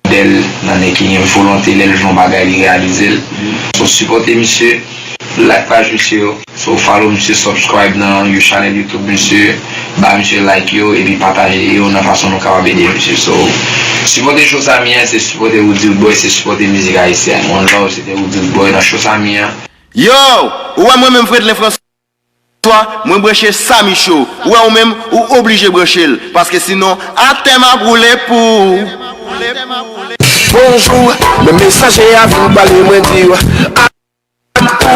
modèl nan nèg ki gen volonte, lè l jwenn yon bagay, li reyalize l. So, sipòte misye, like paj misye yo. So, follow misye, subscribe nan you channel YouTube misye, ba misye like yo, epi pataje yo nan fason nou kapab ede misye. So, sipòte show Samy an, se sipòte Roody Roodboy, se sipòte mizik ayisyèn. One love, se te Roody Roodboy nan show Samy an. Yo, ou wè mwen menm Fredlin François, mwen branche Samy Show. Ou wè ou menm, ou oblije branche l. Paske sinon, atè m ap woule pou ou. Bonjou, men mesaje a vin pale, mwen di w.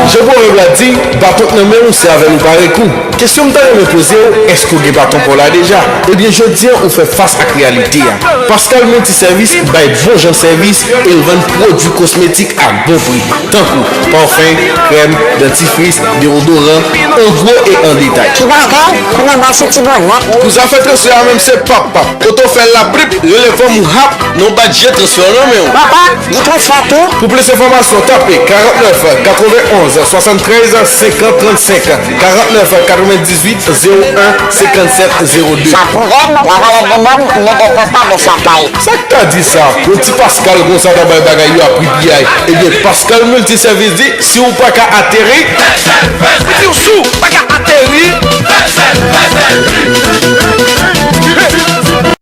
Jan pwovèb la di, baton k nan men w, se avè l ou pare kou. Kesyon m ta renmen poze w, èske w gen baton pa w la deja? Ebyen, jodi a, ou fè fas ak reyalite a. Pascal Multiservice bay bon jan sèvis e l vann pwodui kosmetik ak bon pri, tankou pafen, krèm, dantifris, dewodoran, an gwo e an detay. Ti bagay, kounye a m pral soti bò nèt. Pou zafè transfè a menm, se pap pap. Kote w fè l la prip, rele fanm ou hap, non, pa t jete transfè w nan men w. Papa, gen transfè tou? Pou plis enfòmasyon, tape karannèf, katrevenonz, swasanntrèz, senkant, trannsenk, karannèf, katrevendizuit, zewo en, senkannsèt, zewo de. Sa pwouve m, lavalè de nonm, nou gen konpa de sa kay. Sa k ta di sa? Yon ti Pascal konsa ta bay bagay yo a pri piyay. Ebyen, Pascal Multiservice di, si w pa ka ateri, di w sou.